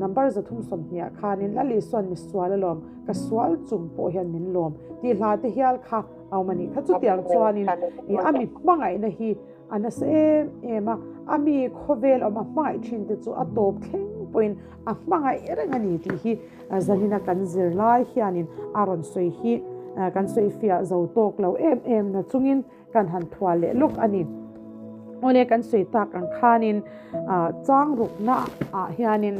number 320 khanin Lal Isuan mi sual alawm, ka sual chung pawh hian min lawm tih hla te hial kha A awm a nih kha. Chutiang chuanin i a mi hmangaihna hi a nasa em em a, a mi khawvel awm a hmangaih thin te chu a tawp thleng pawhin a hmangaih reng a ni tih hi zanina kan zir lai hianin a rawn sawi hi kan sawi fiah zo tawk lo em em na chungin kan han thual leh lawk a ni. Awle kan sawi tak ang khanin chang rukna ah hianin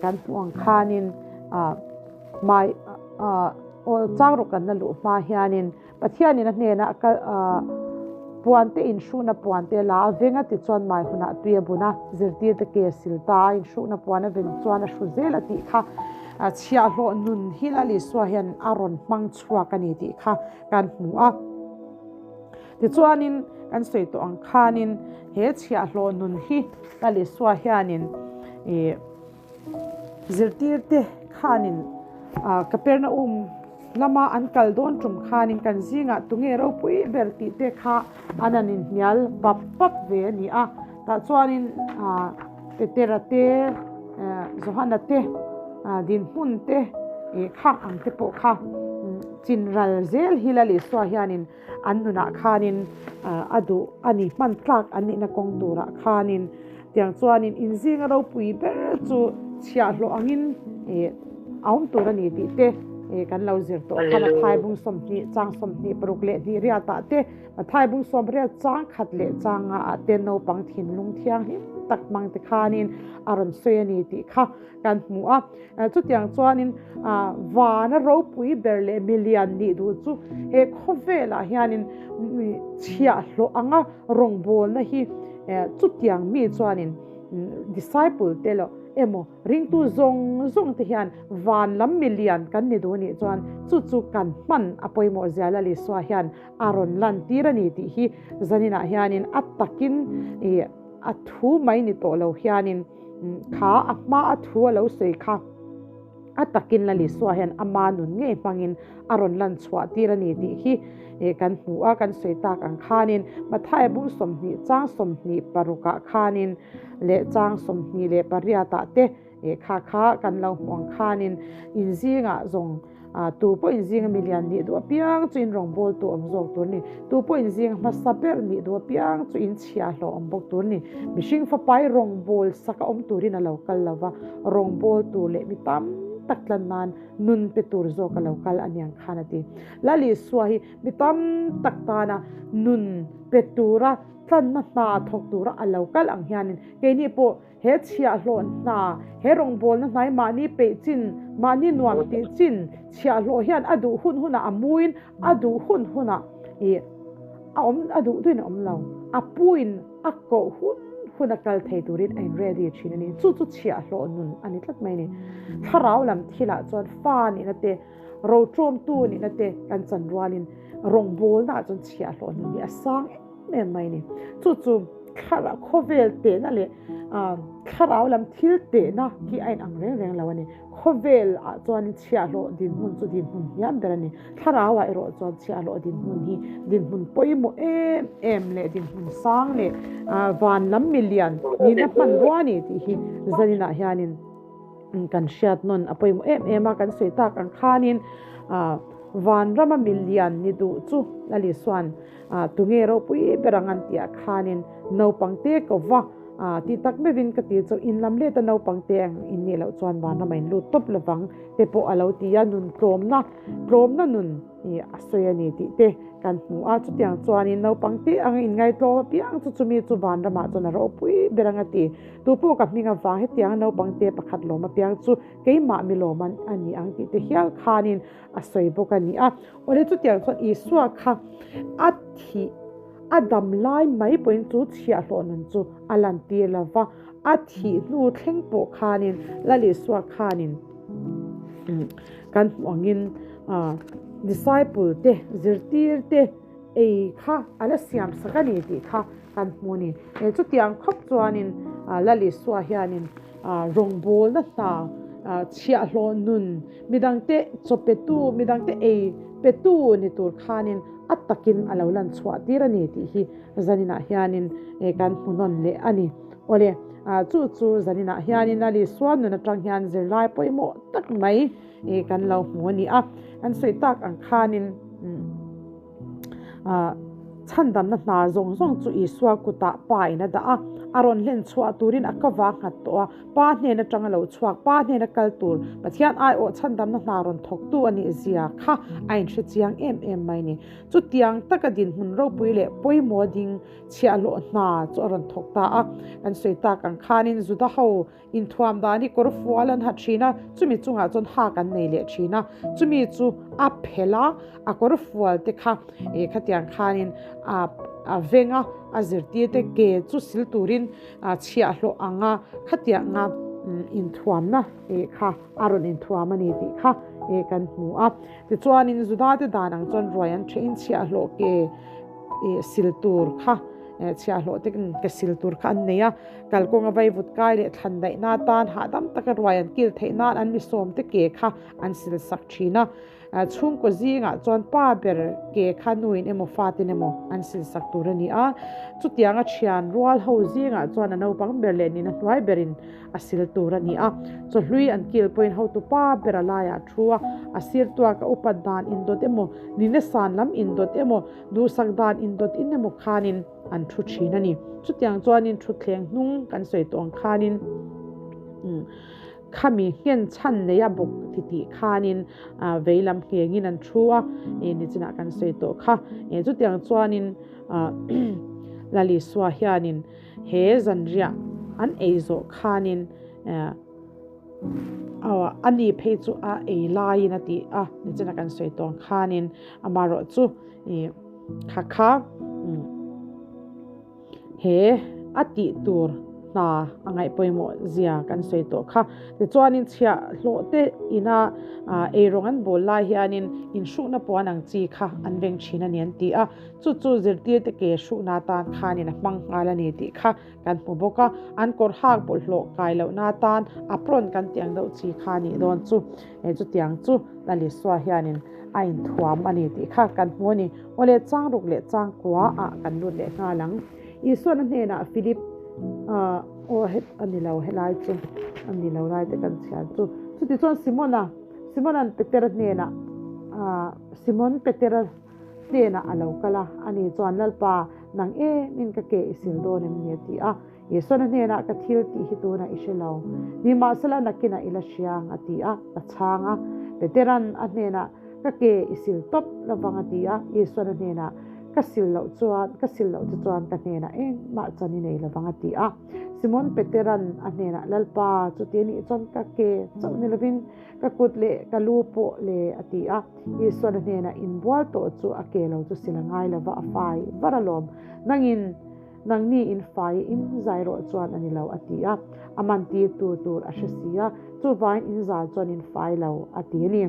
kan hmuh ang khanin mai Aw chang rawh kan la luh hma hianin Pathianin a hnenah kal puante inhruhna puante la a veng a tichuan mai hunah tui a bun a, zirtirte ke sil ta a inhruhna puan a ven chuan a hru zel a tih kha chhiahhlawh nun hi Lal Isua hian a rawn hmang chhuak a ni tih kha kan hmu a. Tichuanin kan sawi tawh ang khanin he chhiahhlawh nun hi Lal Isua hianin ih Zirtirte khanin Kapernaum lama an kal dawn tum khanin kan zingah tunge ropui ber tih te kha an han inhnial pap pap ve a ni a. Tah chuanin Petera te, Johana te dinhmun te khak ang te pawh kha chinral zel hi Lal Isua hianin an nunah khanin a duh a ni, hman tlak an nihna kawng turah khanin Tiang chuanin inzinga ropui ber chu chhiahhlawh angin a awm tur a ni tih te kan lo zir tawh kha Mathai bung 20 chang 26 leh hnih riatah te Mathai bung 80 chang khat leh chang nga ah te naupang thinlung thianghlim tak hmang te khanin a rawn sawi a ni tih kha kan hmu a. Chutiang chuanin vana ropui ber leh milian nih duh chu he khawvelah hianin chhiahhlawh anga rawngbawlna hi chutiang mi chuanin disciple te lo emaw ringtu zawng zawng te hian van lam milian kan ni duh nih chuan chu chu kan hman a pawimawh zia Lal Isua hian a rawn lantir a ni tih hi zaninah hianin a takin ih a thu mai ni tawh lo hianin kha a hma a thu a lo sawi kha a takin Lal Isua hian ama nun ngei hmangin a rawn lan chhuah tir a ni tih hi kan hmu a, kan sawi tak ang khanin Mathaia bung 20 chang 26ah khanin leh chang 28ah te kha kha kan lo hmu ang khanin inzingah zawng tu pawh inzinga milian nih duh apiang chu in rawngbâwl tu awm zawk tur ni, tu pawh inzinga hmasa ber nih duh apiang chu in chhiahhlawh awm bawk tur ni. Mihring fapai rawngbâwl sak a awm turin a lo kal lo va, rawngbâwl tur leh mi tam tak tlan nan nun pe tur zawk a lo kal a niang khan a ti. Lal Isua hi mi tam tak tana nun pe tura tlanna hna thawk tura a lo kal ang hianin keini pawh He chhiahhlawh hna, he rawngbawlna hnai mahni peih chin, mahni nuam tih chin, chhiahhlawh hian a duh hun hunah a muin, a duh hun hunah ih a awm, a duh duhin a awm lo. A puin a koh hun hun a kal thei turin a in ready thin a ni. Chu chu chhiahhlawh nun a ni tlat mai a ni. Thlarau lam thilah chuan fa nihna te, roṭawmtu nihna te kan chan rualin rawngbawlnaah chuan chhiahhlawh nun hi a sang em em mai a ni. Chu chu thlarau khawvel tehna leh thlarau lam thil tehna hi a inang reng reng lo a ni. Khawvel ah chuan chhiahhlawh dinhmun chu dinhmun hniam ber a ni. Thlarau ah erawh chuan chhiahhlawh dinhmun hi dinhmun pawimawh em em leh dinhmun sang leh van lam milian nihna hmanrua a ni tih hi zaninah hianin kan hriat nawn a pawimawh em em a, kan sawi tak ang khanin vanrama milian ni duh chu Lal Isua'n tunge ropui ber ang an tih ah khanin naupang te ko va tih tak meuhin ka ti chu in lam let a naupang te ang in nih loh chuan vanrama in lut tawp lovang te pawh a lo ti a, nun tlawmna tlawmna nun a sawi a ni tih te kan hmu a, chutiang chuanin naupang te ang in ngaitlawm apiang chu chumi chu vanramah chuan a ropui ber ang a ti. Tu pawh ka hming avang hetiang naupang te pakhat lawm apiang chu keimah mi lawm a ni ang tih te hial khanin a sawi bawk a ni a. Awle chutiang chuan Isua kha a thih a dam lai mai pawhin chu chhiahhlawh nun chu a lantir lo va, a thih hnu thleng pawh khanin Lal Isua khanin kan hmuh angin disciple te zirtir te ei kha a la siam sak a ni tih kha kan hmu a ni. Chutiang khawp chuanin Lal Isua hianin rawngbawlna hna chhiahhlawh nun midangte chaw petu, midangte ei petu ni tur khanin a takin a lo lan chhuah tir a ni tih hi zaninah hianin kan hmu nawn leh a ni. Awle, chu chu zaninah hianin Lal Isua nun atang hian zirlai pawimawh tak mai kan lo hmu a ni a. Kan sawi tak ang khanin Chhandamna hna zawng zawng chu Isua kutah Pa in a dah a, a rawn hlen chhuah turin a ka vang nghat tawh a, Pa hnen atang a lo chhuak, Pa hnena kal tur, Pathian aiawh chhandamna hna rawn thawktu a nih zia kha a inhre chiang em em mai ni. Chutiang taka dinhmun ropui leh pawimawh ding chhiahhlawh hna chu a rawn thawk ta a, kan sawi tak ang khanin Juda ho Inthuam dan hi kawr fual an ha thin a, chumi chungah chuan hak an nei leh thin a, chumi chu a phelh a, a kawr fual te kha eh khatiang khanin a a veng a, a zirtir te ke chu sil turin a chhiahhlawh ang a, khatianga inthuamna eh kha a rawn inthuam a ni tih kha eh kan hmu a. Tichuanin Juda te dan ang chuan ruai an thehin chhiahhlawh ke eh sil tur kha eh chhiahhlawh te ke sil tur kha an nei a. Kalkawnga vaivut kai leh thlan daihna atan hahdam taka ruai an kil theih nan an misawmte ke kha an sil sak thin a. Chhungkaw zingah chuan pa ber ke kha nuin emaw fatin emaw an sil sak tur a ni a. Chutianga thian rual ho zingah chuan a naupang ber leh nihna hnuai berin a sil tur a ni a. Chawhlui an kil pawhin hotu pa ber a laiah a thu a, a sir tuaka upat dan indawt emaw, nihna san lam indawt emaw, duhsak dan indawt in emaw khanin, an thu thin a ni. Chutiang chuanin thutthleng hnung kan sawi tawh ang khanin khami nghen chhan nei a bawk ti tih khanin vei lam nghengin an thu a, nichinah kan sawi tawh kha. Chutiang chuanin Lal Isua hianin he zanriah an ei zawh khanin a ni phei chu a ei laiin a ti a, nichinah kan sawi tawh ang khanin amaherawhchu Kha kha he a tih tur hna a ngaih pawimawh zia kan sawi tawh kha. Tichuanin chhiah hlawh te ina eirawng an bawl lai hianin inhrukna puan ang chi kha an veng thin a ni an ti a, chu chu zirtirte ke hrukna atan khanin a hmang nghal a ni tih kha kan hmu bawk a. An kawr hak bawlhhlawh kai lohna atan apron kan tih ang deuh chi kha a nih dawn chu. Chutiang chu Lalisua hianin a inthuam a ni tih kha kan hmu a ni. Awle changruk leh changkua ah kan lut leh nghal ang. Isuan a hnenah Philip aw het a ni lo helai chu a ni lo lai te kan chhiar chu. Chutichuan Simona Simona'n Petera hnenah Simon Petera hnenah a lo kal a, ani chuan Lalpa nang em in ka ke i sil dawn em ni a ti a. Isuan a hnenah ka thil tih hi tunah i hre lo, nimahsela nakinah i la hria ang a ti a, a chhang a. Petera'n a hnenah Ka ke i sil tawp lovang a ti a, Isuan a hnenah Ka sil loh chuan, ka sil loh che chuan ka hnenah engmah chan i nei lovang a ti a. Simon Petera'n a hnenah Lalpa, chuti anih chuan ka ke chauh ni lovin ka kut leh ka lu pawh le a ti a. Isuan a hnenah Inbual tawh chu a ke lo chu sil a ngai lova a fai var alawm. Nangin Nangni in fai in zai rawh chuan a ni lo a ti a, a man tir tur tur a hre si a, chuvain in zal chuan in fai lo a ti a ni.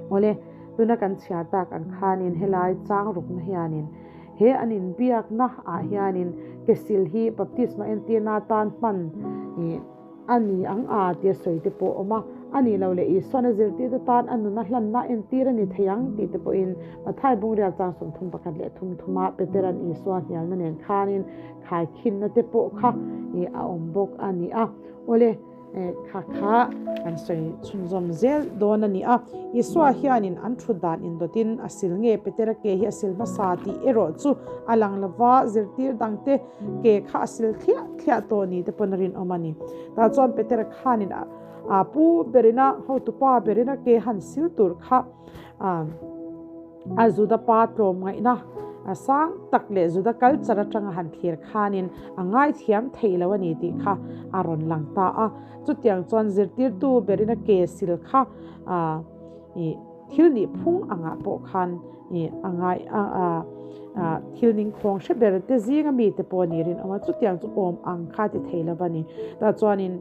Awle, tuna kan chhiar tak ang khanin helai chang rukna hianin he an inbiakna ah hianin kesil hi baptisma entirna atan hman ih A ni ang a tia sawi te pawh a awm a, a nih loh leh Isuan a zirtirte tan a nun a hlanna entir a ni thei ang tih te pawhin Mathai Bungrial chang 31 leh thum thuma Petera'n Isua hnialna nen khanin khaikhinna te pawh kha a awm bawk a ni a. Awle, kha kha kan sawi chhunzawm zel dawn a ni a. Isua hianin an thut dan indawtin a sil nge Petera ke hi a sil hmasa tih erawh chu a lang lova, zirtir dangte Ke kha a sil thliah thliah tawh ni te pawn a rinawm a ni. Tah chuan Petera khanin a pu berina hotupa berina ke han sil tur kha a Juda pa tlawm ngaihna sang tak leh Juda culture atanga han thlir khanin a ngaithiam theih lo a ni tih kha a rawn lang ta a. Chutiang chuan zirtirtu berina ke sil kha Thil nih phung angah pawh khan a ngai a, thil ningkhawng hre ber te zinga mite pawh a ni rinawm a, chutiang chu awm ang kha ti thei lo va ni. Tah chuanin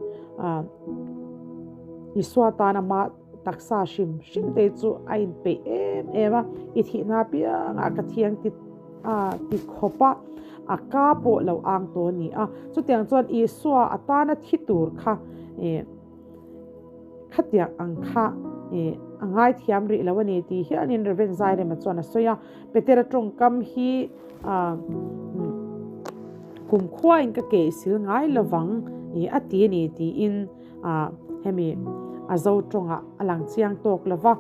Isua tan ama taksa hrim hrim te chu a inpeih em em a, i thihna apiangah ka thiang ti ti khawp a, a ka pawh lo ang tawh a ni a. Chutiang chuan Isua atana thi tur kha Khatiang ang kha i a ngaithiam rih lo a ni tih hianin Rev. Zairema chuan a sawi a, Petera tawngkam hi kumkhuain ka ke i sil ngai lovang i a ti a ni tiin hemi a zo tawngah a lang chiang tawk lo va,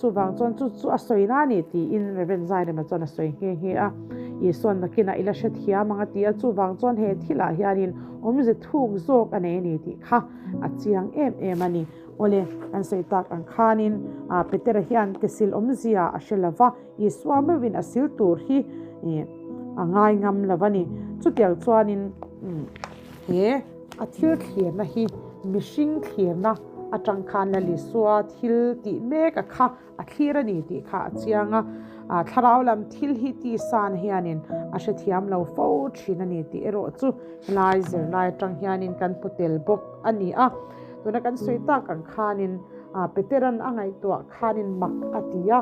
chuvang chuan chu chu a sawi na a ni tiin Rev. Zairema chuan a sawi nghe nghe a. Isuan nakinah i la hrethiam ang a ti a, chuvang chuan he thilah hianin awmze thuk zawk a nei a ni tih kha A chiang em em a ni. Awle, kan sawi tak ang khanin Petera hian kesil awmzia a hre lova, Isua meuhin a sil tur hi a ngai ngam lo a ni. Chutiang chuanin he a thil thlirna hi mihring thlirna atang khan Lal Isua thil tih mek a kha A thlir a ni tih kha a chiang a, thlarau lam thil hi tisan hianin a hrethiam lo fo thin a ni tih erawh chu helai zirlai atang hianin kan hmu tel bawk a ni a. Tuna kan sawi tak ang khanin Petera'n a ngaihtuah khanin mak a ti a,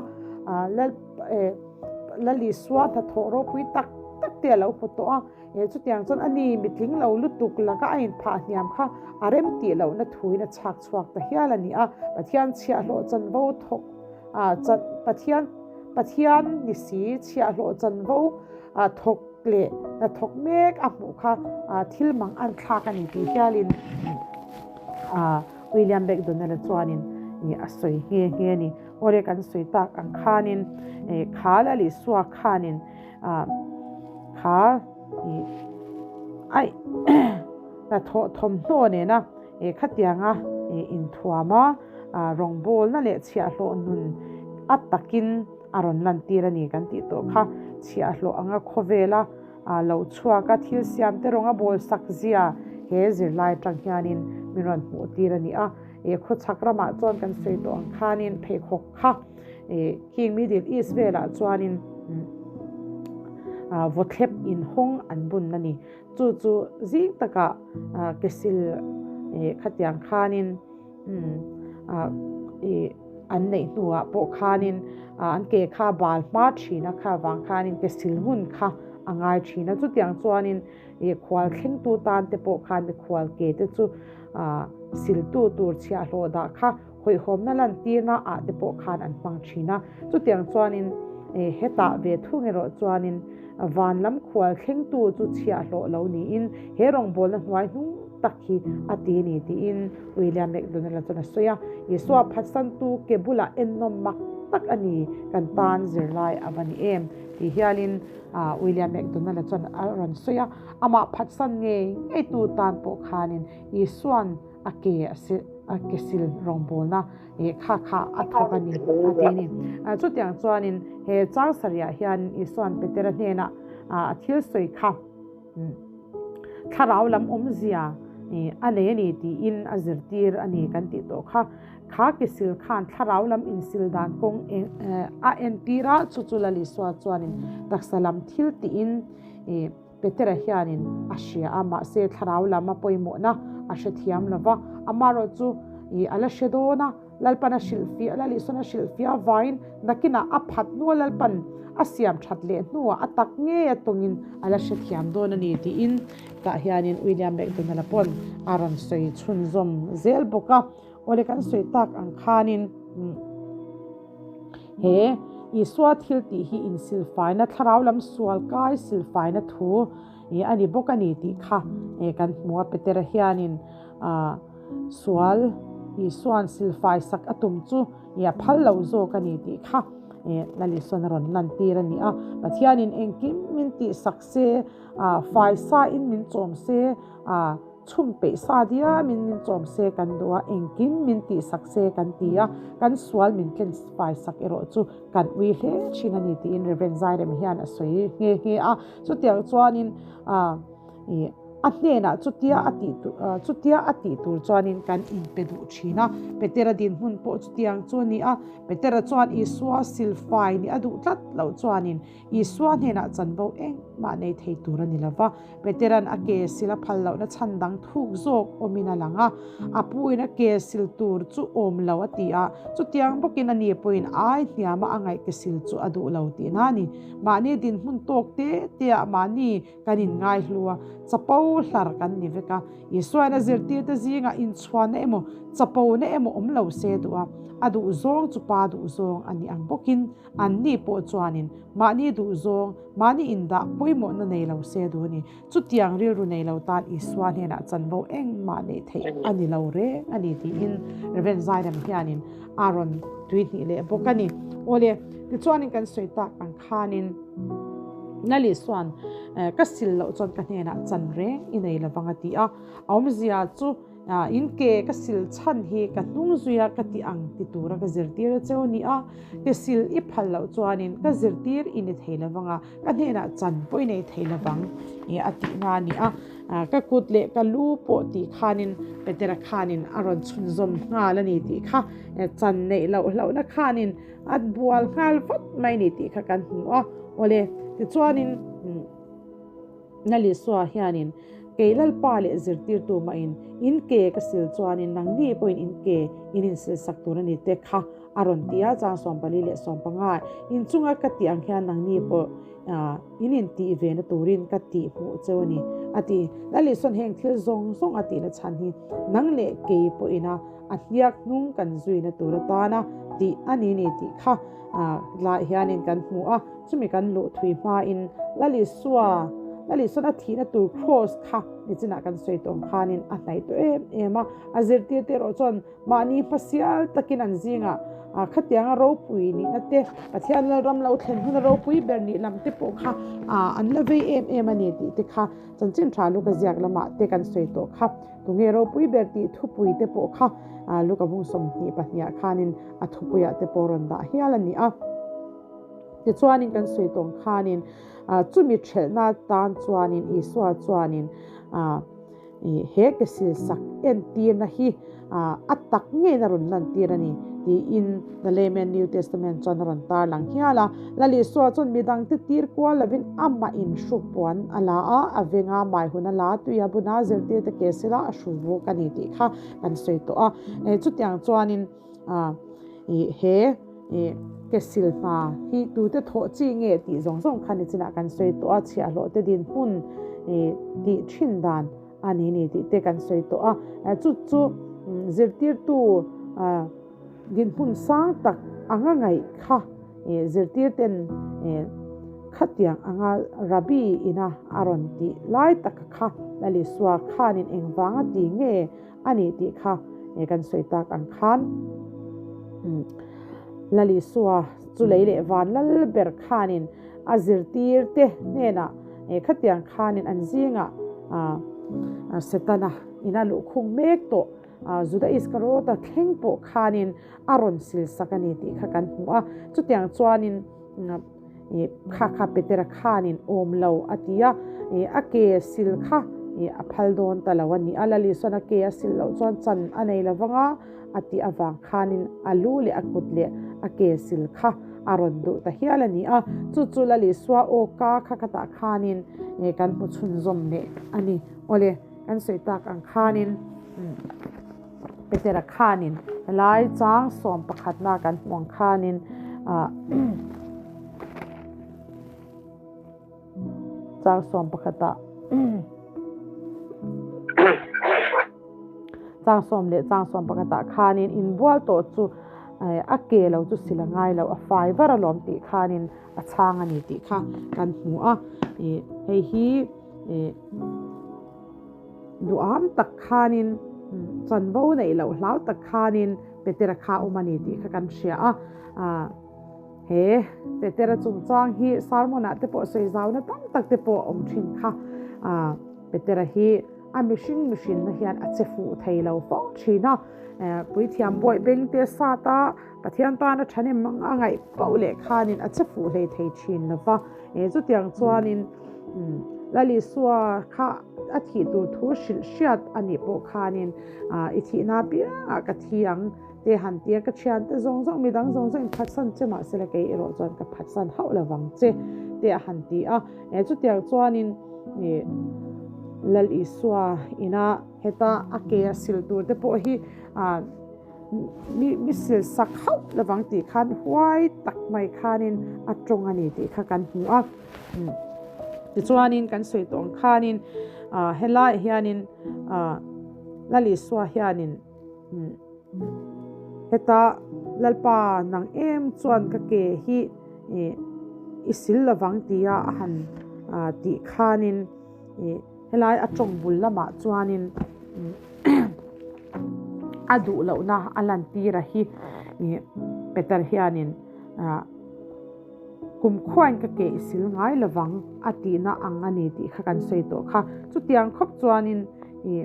Lalisua hnathawh ropui tak tak te a lo hmu tawh a. He chutiang chuan a ni mitling lo lutuk laka a inphah hniam kha a rem tih lohna thuin a chhak chhuak ta hial a ni a. Pathian chhiahhlawh chanvo thawk a chan Pathian Pathian ni si chhiahhlawh chanvo a thawk leh hna thawk mek a hmuh kha thil mang an thlak a ni tih hialin William McDonald-a chuanin a sawi nghe nghe a ni. Awle kan sawi tak ang khanin kha Lal Isua khanin Kha i aih hnathawh thawmhnaw nena khatianga inthuama rawngbawlna leh chhiahhlawh nun a takin a rawn lantir a ni kan tih tawh kha. Chhiahhlawh anga khawvela lo chhuaka thil siamte rawng a bawl sak zia he zirlai atang hianin min rawn hmuh tir a ni a. Khawchhak ramah chuan kan sawi tawh ang khanin pheikhawk kha King Middle East velah chuanin. vawthlep inhawng an bun a ni. Chu chu zing takah ke sil khatiang khanin an neih hnuah pawh khanin an ke kha bal hma thin a, kha vang khanin ke sil ngun kha a ngai thin a. Chutiang chuanin khual thlengtu tan te pawh khan mikhual ke te chu siltu tur chhiahhlawh dah kha hawihhawmna lantirna ah te pawh khan an hmang thin a. Chutiang chuanin hetah ve thung erawh chuanin van lam khual thlengtu chu chhiahhlawh lo niin he rawngbawlna hnuai hnung tak hi a ti ni tiin William McDonald-a chuan a sawi a. Isua phatsantu ke bulah ennawm mak tak a ni, kan tan zirlai a va ni em tih hialin William McDonald-a chuan a rawn sawi a. Amah phatsan ngei ngeitu tan pawh khanin Isua'n a ke a ke sil rawngbawlna kha kha a thawk a ni a ti a ni. Chutiang chuanin he chang sarihah hian Isua'n Petera hnenah a thil sawi kha thlarau lam awmzia a nei a ni tiin a zirtir a ni kan tih tawh kha. Kha ke sil khan thlarau lam insil dan kawng a entir a, chu chu Lal Isua chuanin taksa lam thil tiin Petera hianin a hria a, mahse thlarau lam a pawimawhna a hrethiam lo va, amaherawhchu ih a la hre dawn a, Lalpan a hrilhfiah, Lal Isuan a hrilhfiah avangin nakinah a phat hnua Lalpan a siam that leh hnuah a tak ngei a tawngin a la hrethiam dawn a ni tiin tah hianin William McDonald-a pawn a rawn sawi chhunzawm zel bawk a. Awle kan sawi tak ang khanin he Isua thil tih hi insilfaina, thlarau lam sual kai silfaina thu a ni bawk a ni tih kha kan hmu a. Petera hianin sual Isua'n silfai sak a tum chu a phal lo zawk a ni tih kha Lal Isua'n a rawn lantir a ni a. Pathianin engkim min tihsak se, faisa in min chawm se, Chhum peih sa diam in min chawm se kan duh a, engkim min tih sak se kan ti a, kan sual min tlen fai sak erawh chu kan ui hle thin a ni tiin Rev. Zairem hian a sawi nghe nghe a. Chutiang chuanin ih a hnenah chutia a tih chutia a tih tur chuanin kan inpe duh thin a, Petera dinhmun pawh chutiang chu a ni a, Petera chuan Isua silfai nih a duh tlat loh chuanin Isua hnenah chanvo engmah nei thei tur a ni lo va, Petera'n a ke sil a phal lohna chhan dang thuk zawk awmin a lang a. A puin a ke sil tur chu awm lo a ti a, chutiang bawkin a ni pawhin ai hniama a ngaih ke sil chu a duh lo tihna a ni. Mahni dinhmun tawk te teah mahni kan inngaihlu a, chapo hlar kan ni vek a. Isuain a zirtirte zingah inchhuanna emaw chapona emaw awm lo se duh a, a duhzawng chu pa duhzawng a ni ang bawkin Anni pawh chuanin mahni duhzawng, mahni indah pawimawhna nei lo se duh a ni. Chutiang rilru nei lo tan Isua hnenah chanvo engmah neih theih a ni lo reng a ni tiin Rev. Zairem hianin a rawn tuihnih leh bawk a ni. Awle, tichuanin kan sawi tak ang khanin Lal Isua'n ka sil loh chuan ka hnenah chan reng i nei lovang a ti a. A awmzia chu In ke ka sil chhan hi ka hnung zuia ka ti ang ti tura ka zirtir a cheu ni a, ke sil i phal loh chuanin ka zirtir i ni thei lovang a, ka hnenah chan pawh i nei thei lovang i a tihna a ni a. Ka kut leh ka lu pawh tih khanin Petera khanin a rawn chhunzawm nghal a ni tih kha chan neih loh hlauhna khanin a bual nghal vat mai ni tih kha kan hmu a. Awle, tichuanin. Nalisua hianin, Kei Lalpa leh zirtirtu mahin in ke ka sil chuanin nangni pawhin in ke in insil sak tur a ni te kha a rawn ti a, chang 44 15 inchunga ka tih ang hian nangni pawh in intih ve na turin ka tih hmuh cheu a ni a ti. Lalisuan heng thil zawng zawng a tihna chhan hi nang leh kei pawhin a a hniak hnung kan zuina tur atana tih a ni ni tih kha lai hianin kan hmu a. Chumi kan luh thui hmain Lalisua, Lalisuan a thihna tur cross kha nichinah kan sawi tawh ang khanin a hnaih tawh em em a. A zirtirte erawh chuan mahni hmasial takin an zingah khatianga ropui nihna te, Pathian Lalram lo thlen huna ropui ber nih lam te pawh kha an la vei em em a ni tih te kha chanchin tha Luka ziak lamah te kan sawi tawh kha. Tunge ropui ber tih thupui te pawh kha Luka bung 22 khanin a thupuiah te pawh rawn dah hial a ni a. Tichuanin kan sawi tawng khanin chumi thelhna tan chuanin Isua chuanin he ke silsak entirna hi a tak ngeiin a rawn lantir a ni, tiin The Layman New Testament chuan a rawn tarlang hial a. Lal Isua chuan midangte tir kual lovin amah inhruk puan a la a, a venga mai hun a la a, tui a bun a, zirtirte ke sila a hru bawk a ni tih kha kan sawi tawh a. Chutiang chuanin he ke sil hna hi tute thawh chi nge tih zawng zawng kha nichinah kan sawi tawh a, chhiahhlawhte dinhmun tih thin dan a ni ni tih te kan sawi tawh a, chu chu zirtirtu dinhmun sang tak anga ngaih kha zirtirten khatiang anga Rabbi ina a rawn tih lai taka kha Lal Isua khanin engvanga ti nge a ni tih kha kan sawi tak ang khan Lal Isua chu lei leh van lal ber khanin a zirtirte hnenah khatiang khanin an zingah Setana ina luhkhung mek tawh Juda Iskariota thleng pawh khanin a rawn silsak a ni tih kha kan hmu a. Chutiang chuanin kha kha Petera khanin awm lo a ti a, a ke sil kha a phal dawn ta lo a ni a. Lal Isuan a ke a sil loh chuan chan a nei lo vang a, a tih avang khanin a lu leh a kut leh a ke sil kha a rawn duh ta hial a ni a. Chu chu Lal Isua aw ka kha ka tah khanin kan hmu chhunzawm leh a ni. Awle, kan sawi tak ang khanin Petera khanin helai chang sawm pakhatna kan hmu ang khanin chang sawm pakhatah Chang sawm leh chang sawm pakhatah khanin inbual tawh chu a ke lo chu sil a ngai lo, a fai var alawm tih khanin a chhang a ni tih kha kan hmu a. Hei hi duham tak khanin chanvo neih loh hlau tak khanin Petera kha a awm a ni tih kha kan hria a. He Petera chungchang hi sermon ah te pawh sawi zauna tam tak te pawh a awm thin kha. Petera hi a mihring mihrinna hian a che fuh thei lo fo thin a, puithiam bawih bengte sat a, Pathian tana thahnem a ngaih pauh leh khanin a che fuh hlei thei thin lo va, chutiang chuanin Lal Isua kha a thih tur thu hrilh hriat a nih pawh khanin i thihna apiangah ka thi ang te han ti a, ka thiante zawng zawng midang zawng zawng in phatsan che mahsela kei erawh chuan ka phatsan hauh lovang che te a han ti a, chutiang chuanin Lal Isua ina heta a ke a sil tur te pawh hi mi sil sak hauh lovang tih khan huai tak mai khanin a tawng a ni tih kha kan hmu a. Tichuanin kan sawi tawh ang khanin helaiah hianin Lal Isua hianin Heta Lalpa nang em chuan ka ke hi i sil lovang tia a han tih khanin helai a tawng bul lamah chuanin a duh lohna a lantir a hi Peter hianin Kumkhuain ka ke i sil ngai lovang a tihna ang a ni tih kha kan sawi tawh kha. Chutiang khawp chuanin ih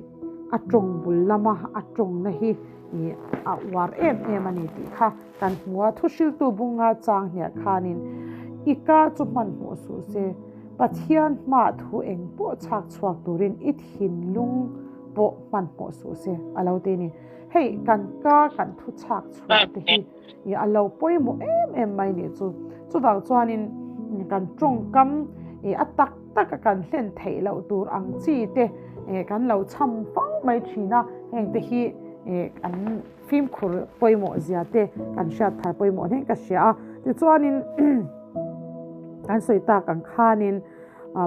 a tawng bul lama a tawngna hi ih a uar em em a ni tih kha kan hmu a. Thuhriltu bunga chang hniah khanin i ka chu hmanhmawh suh se, Pathian hmaah thu eng pawh chhak chhuak turin i thinlung pawh hmanhmawh suh se a lo ti a ni. Hei kan ka kan thu chhak chhuah te hi. I a lo pawimawh em em mai nih chu. Chuvang chuanin kan tawngkam i a tak taka kan hlen theih loh tur ang chi te kan lo cham fo mai thin a, heng te hi kan fimkhur pawimawh zia te kan hriat thar pawimawh hle ka hria a. Tichuanin kan sawi tak ang khanin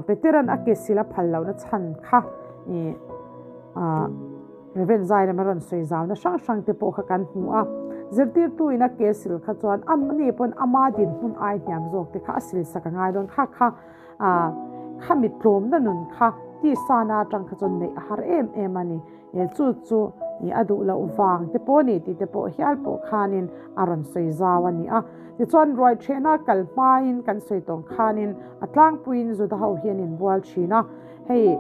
Petera'n a ke sil a phal lohna chhan kha i Rev. Zai lama rawn sawi zauna hrang hrang te pawh kha kan hmu a, zirtirtu in a ke sil kha chuan a ni pawn ama dinhmun ai hniam zawk te kha a sil sak a ngai dawn kha kha kha mi tlawmna nun kha tisana atang kha chuan neih a har em em a ni. Chu chu a duh loh vang te pawh a ni tih te pawh hial pawh khanin a rawn sawi zau a ni a. Tichuan ruai thehna kal hmain kan sawi tawng khanin a tlangpuiin Juda ho hi an inbual thin a, Hei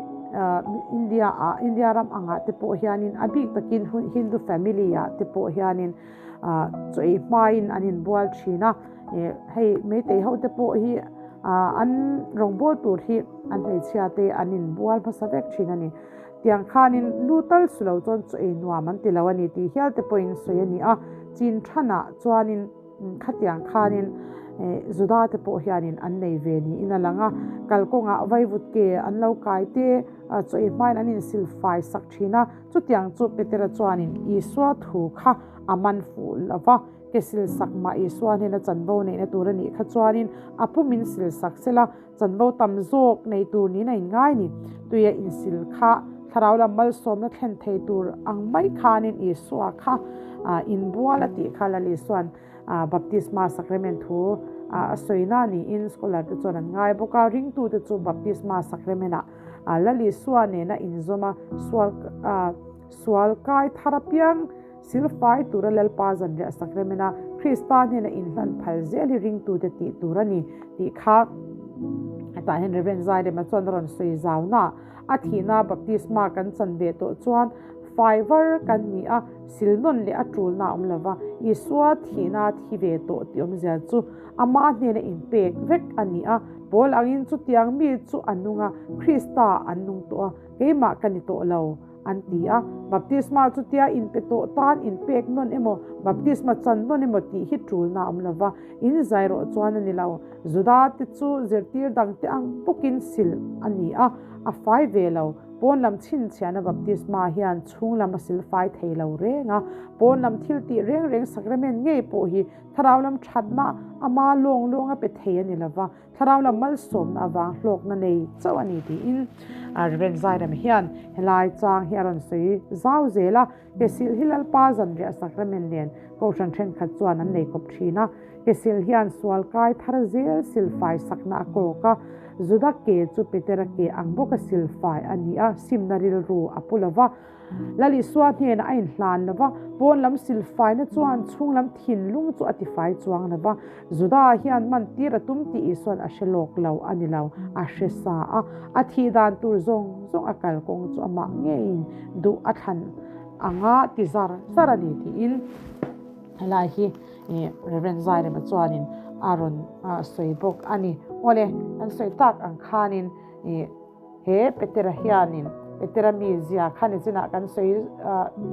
India ah India ram angah te pawh hianin a bik takin Hindu family ah te pawh hianin chaw ei hmain an inbual thin a, hei Meitei ho te pawh hi an rawngbâwl tur hi an hmeichhia te an inbual hmasa vek thin a ni. Tiang khanin lu tal su lo chuan chaw ei nuam an ti lo a ni tih hial te pawhin sawi a ni a. Chin thanah chuanin khatiang khanin Juda te pawh hianin an nei ve niin a lang a. Kalkawngah vaivut ke an lo kai te, chaw ei hmain an insilfai sak thin a. Chutiang chu Petera chuanin Isua thu kha a man fuh lo va. Ke silsak mah Isua hnena chanvo neihna tur a nih kha chuanin a pumin silsak sela chanvo tam zawk nei tur niin a inngai ni. Tuia insil kha thlarau lam malsawmna thlen thei tur ang mai khanin Isua kha inbual a tih kha Lal Isua'n baptisma sacrament thu a sawina niin scholar te chuan an ngai bawk a. Ringtute chu baptisma sacrament-ah Lal Isua nena inzawma sual kai thar apiang Silfai tura Lalpa zanriah sacrament a Krista hnena inhlan phal zel hi ringtute tih tur a ni tih kha hetah hian Rev. Zairema chuan a rawn sawi zauna a thihna baptisma kan chan ve tawh chuan fai var kan ni a, sil nawn leh a tulna a awm lova, Isua thihna thi ve tawh tih awmzia chu ama hnena inpek vek a ni a, Paul angin chutiang mi chu a nung a, Krista an nung tawh a, keimah ka ni tawh lo. An ti a, Baptisma chu tia inpe tawh tan inpek nawn emaw, baptisma chan nawn emaw tih hi tulna a awm lo va, in zai rawh chuan a ni lo. Juda te chu zirtir dangte ang bawkin sil a ni a, a fai ve lo. Pawn lam chhinchhiahna baptisma hian chhung lam a sil fai thei lo reng a, pawn lam thil tih reng reng sacrament ngei pawh hi thlarau lam thatna ama lawng lawng a pe thei a ni lo va. Thlarau lam malsawmna avang hlawkna nei chauh a ni tiin Rev. Zairem hian helai chang hi a rawn sawi zau zel a. Kesilh hi Lalpa zanriah sacrament nen Kohhran thenkhat chuan an nei kawp thin a. Kesilh hian sual kai thar zel silfai sakna a kawk a. Juda ke chu Petera ke ang bawka silfai a ni a, simna rilru a pu lo va. Lal Isua hnenah a inhlan lo va, pawn lam silfaina chuan chhung lam thinlung chu a tifai chuang lo va. Juda hian man tir a tum tih Isua'n a hre lawk lo a ni lo, a hre sa a. A thih dan tur zawng zawng a kalkawng chu amah ngeiin duh a thlan anga ti zar zar a ni tiin helai hi Rev. Zairema chuanin a rawn sawi bawk a ni. Awle, an sawi tak ang khanin He Petera hianin Petera mizia kha nichinah kan sawi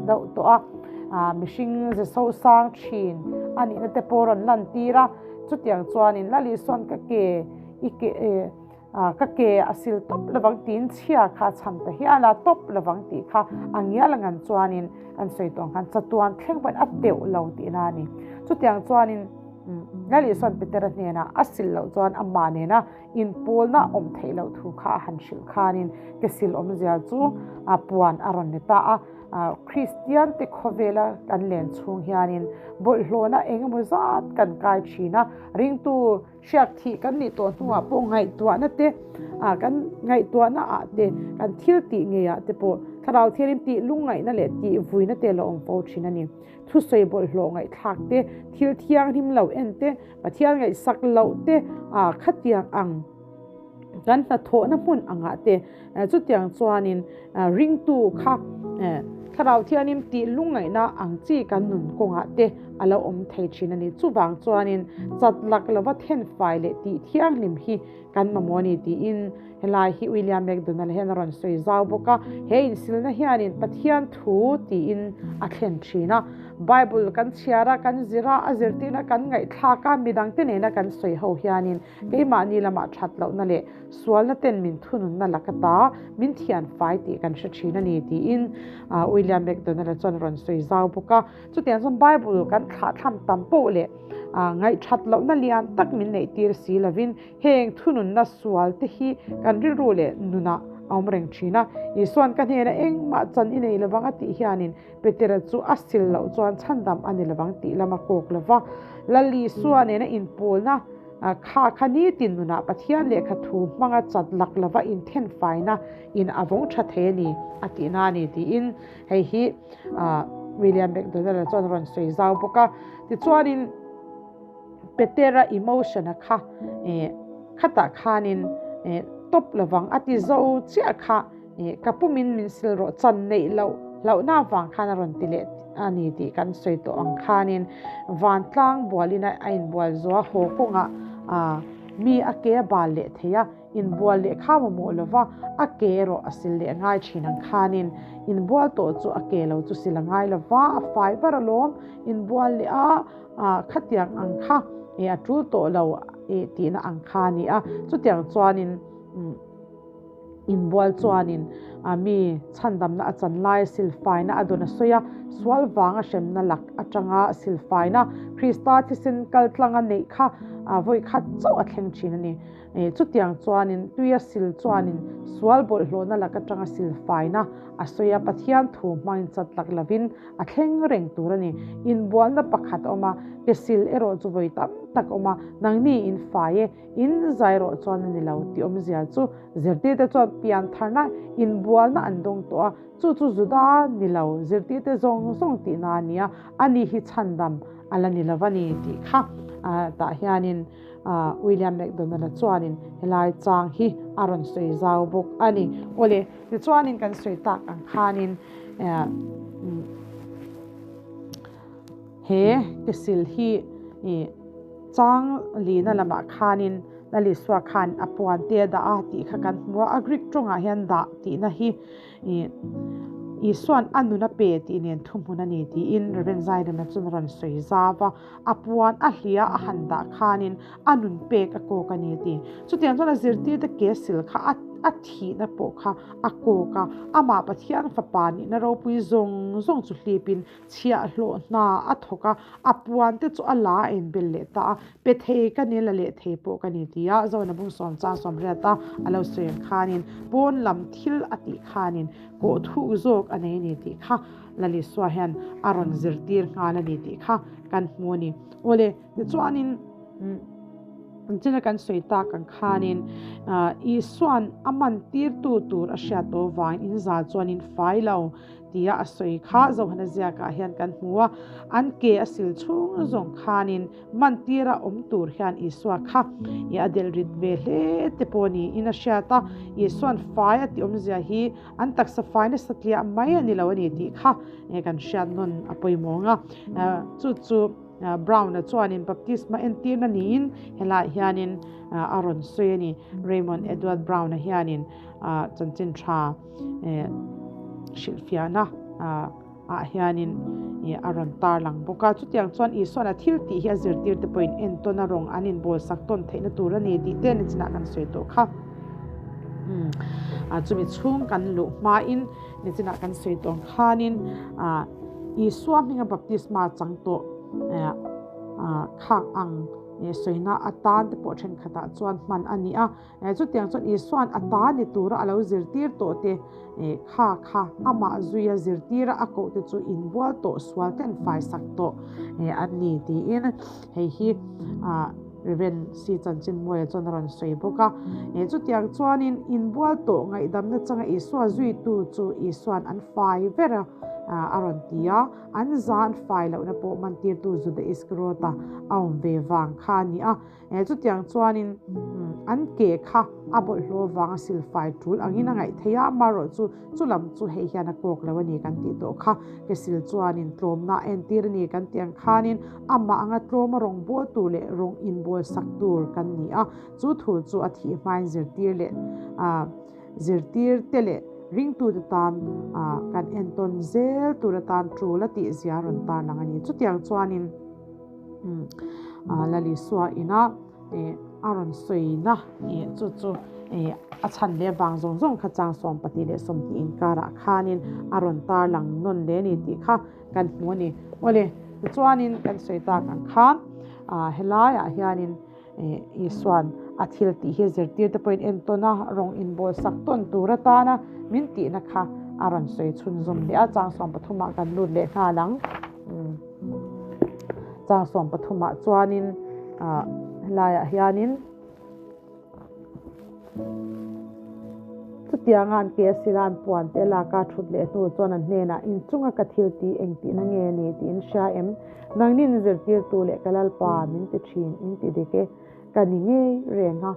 deuh tawh a, mihring ze sosang thin a nihna te pawh rawn lan tir a, chutiang chuanin Lal Isua'n ka ke i ke ka ke a sil tawp lovang tiin chhia kha a chham ta hial a, tawp lovang tih kha a ngial angan chuanin kan sawi tawh ang khan chatuan thleng pawhin a teuh lo tihna a ni. Chutiang chuanin Lal Isua'n Petera hnenah a sil loh chuan amah nena Inpawlna awm theih loh thu kha a han hrilh khanin kesil awmzia chu a puan a rawn ni ta a. Kristian te khawvela kan len chhung hianin bawlhhlawhna eng emaw zat kan kai thin a, ringtu hriak thih kan nih tawh hnuah pawh ngaihtuahna te, kan ngaihtuahna ah te, kan thil tih ngeiah te pawh thlarau thianin tih lungngaihna leh tih vuina te lo awm fo thin a ni. Thusawi bawlhhlawh ngaihthlak te, thil thianghlim lo en te, Pathian ngaihsak loh te ah khatiang ang kan hnathawhna hmun angah te chutiang chuanin ringtu kha thlarau thianin tih lungngaihna ang chi kan nun kawngah te a lo awm thei thin a ni. Chuvang chuanin chat lak lova thenfai leh tih thianghlim hi kan mamawh a ni tiin helai hi William McDonald hian a rawn sawi zau bawk a, he insilna hianin Pathian thu tiin a thlen thin a. Bible kan chhiar a, kan zir a, a zirtirna kan ngaihthlak a, midangte nena kan sawi ho hianin keimahni lamah that lohna leh sualna ten min thununna lak ata min thian fai tih kan hre thin a ni tiin William McDonald-a chuan a rawn sawi zau bawk a. Chutiang chuan Bible kan thlahthlam tam poh leh ngaihthat lohna lian tak min neihtir si lovin Heng thununna sual te hi kan rilru leh nunah a awm reng thin a. Isua'n ka hnenah engmah chan i nei lovang a tih hianin Petera chu a sil loh chuan chhandam a ni lovang tih lam a kawk lova. Lal Isua nena inpawlna kha kha nitin nunah Pathian lehkha thu hmanga chat lak lova inthenfaina in a vawng tha thei a ni a tihna a ni tiin hei hi William McDonald-a chuan a rawn sawi zau bawk a. Tichuanin. Petera emotion a kha eh khatah khanin eh tawp lovang a ti zo chiah kha eh ka pumin min sil rawh chan neih loh hlauhna avang khan a rawn ti leh a ni tih kan sawi tawh ang khanin vantlang bualin a inbual zuah haw kawngah ah. Mi a ke a bal leh thei a, inbual leh kha mamawh lova a ke erawh a sil leh ngai thin ang khanin inbual tawh chu a ke lo chu sil a ngai lova, a fai var alawm, inbual leh a khatiang ang kha a tul tawh lo tihna ang kha a ni a, chutiang chuanin. Inbual chuanin mi chhandamna a chan lai silfaina a dawn a sawi a, sual vanga hremna lak atanga silfaina Krista thisen kaltlanga neih kha vawi khat chauh a thleng thin a ni. Chutiang chuanin tuia sil chuanin sual bawlhhlawhna lak atanga silfaina a sawi a, Pathian thu hmangin chat lak lovin a thleng reng tur a ni. Inbualna pakhat a awm a, ke sil erawh chu vawi tam tak a awm a, nangni in fai e. In zai rawh chuan a ni lo tih awmzia chu zirtirte chuan piantharna inbualna an dawng tawh a, chu chu Juda ni lo zirtirte zawng zawng tihna a ni a, ani hi chhandam a la ni lo a ni tih kha tah hianin William MacDonald-a chuanin helai chang hi a rawn sawi zau bawk a ni. Awle, tichuanin kan sawi tak ang khanin he kesil hi Chang lina lamah khanin Lalisua khan a puan te a dah a tih kha kan hmu a, a Greek tawngah hian dah tihna hi Isua'n a nun a pe tih nen thuhmun a ni tiin Rev. Zairema chuan a rawn sawi zau a, a puan a hlia a han dah khanin a nun pek a kawk a ni a ti. Chutiang chuan a zirtirte ke sil kha a a thihna pawh kha a kawk a, amah Pathian fapa nihna ropui zawng zawng chu hlipin Chhiahhlawh hna a thawk a, a puan te chu a la a inbel leh ta a, pe thei ka ni, la leh thei pawh ka ni ti a, Zona bung sawm chang sawm riat a a lo sawi ang khanin pawn lam thil a tih khanin kawh thuk zawk a nei a ni tih kha Lalisua hian a rawn zirtir nghal a ni tih kha kan hmu a ni. Awle, tichuanin china kan sawi tak ang khanin Isua'n a man tirtu tur a hriat tawh vangin in zal chuan in fai lo. Tia a sawi kha Zohana ziakah hian kan hmu a, an ke a sil chhung zawng khanin mantira awm tur hian Isua kha i a delh rit ve hle te pawh niin a hriat a, Isua'n fai a tih awmzia hi an taksa fai nasa tliah mai a ni lo a ni tih kha kan hriat nawn a pawimawh ang a, chu chu Brown-a chuanin baptisma entirna niin helaiah hianin a rawn sawi a ni. Raymond Edward Brown-a hianin chanchin tha hrilhfiahna ah hianin a rawn tarlang bawk a. Chutiang chuan Isua'n a thil tih hi a zirtirte pawhin entawn a rawng an inbawlsak tawn theihna tur a ni tih te nichinah kan sawi tawh kha. Chumi chhung kan luh hmain nichinah kan sawi tawh ang khanin Isua hminga baptisma chang tawh khak ang sawina atan te pawh thenkhatah chuan hman a ni a. Chutiang chuan Isua'n a ta ni tura a lo zirtir tawh te kha kha amah zuia zirtira a koh te chu inbual tawh sual te an faisak tawh a ni tiin hei hi Rev. Si Chanchinmuaia chuan a rawn sawi bawk a. Chutiang chuanin inbual tawh ngaihdamna changa Isua zuitu chu Isua'n an fai ber a a rawn ti a. An za an fai lohna pawh mantirtu Juda Iskariota a awm ve vang kha a ni a. Chutiang chuanin an ke kha a bawlhhlawh avanga silfai tul angin a ngaih theih a, amaherawh chu chu lam chu hei hian a kawk lo a ni kan tih tawh kha. Ke sil chuanin tlawmna a entir a ni kan tih ang khanin amah anga tlawma rawng bawl tur leh rawng inbawl sak tur kan ni a, chu thu chu a thih hmain zirtir leh zirtir te leh ringtute tan kan entawn zel tur atan tul a tih zia a rawn tarlang a ni. Chutiang chuanin. Lalisua ina a rawn sawina chu chu a chhan leh vang zawng zawng kha chang 12 leh 20 inkarah khanin a rawn tarlang nawn leh a ni tih kha kan hmu a ni. Awle, tichuanin kan sawi tak ang khan helaiah hianin Isua'n a thil tih hi zirtirte pawhin entawn a, rawng inbawlsak tawn tur atana min tihna kha a rawn sawi chhunzawm leh a, chang 13ah kan lut leh nghal ang. Chang 13ah chuanin helaiah hianin chutianga an ke a sila an puan te lak a thut leh hnu chuan an hnenah inchunga ka thil tih eng tihna nge ni tih in hria em? Nangnin zirtirtu leh ka Lalpa min ti thin in ti dik e. Ka ni ngei reng a,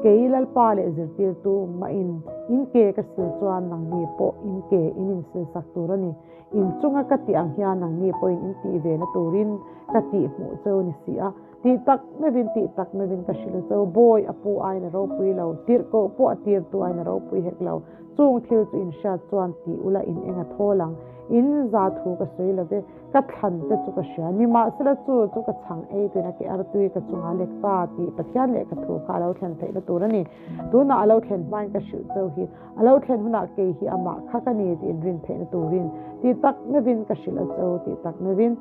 kei Lalpa leh zirtirtu mahin In ke ka sil chuan nangni pawh in ke in insil sak tur a ni. In chunga ka tih ang hian nangni pawhin in tih ve na turin ka tih hmuh cheu ni si a. Tih tak meuhin tih tak meuhin ka hrilh cheu, Bawi a pu aiin a ropui lo, tirhkoh pawh a tirtu aiin a ropui hek lo. Chung thil chu in hriat chuan tih ula in eng a thawl ang. In za thu ka sawi lo ve, ka thlan te chu ka hria. Nimahsela chu chu ka chhang ei tuin a ke artui ka chungah lek ta tih Pathian lehkha thu kha a lo thlen theihna tur a ni. Tunah a lo thlen hmain ka hrilh cheu hi, a lo thlen hunah kei hi amah kha ka ni tih inrin theihna turin tih tak meuhin ka hrilh a cheu tih tak meuhin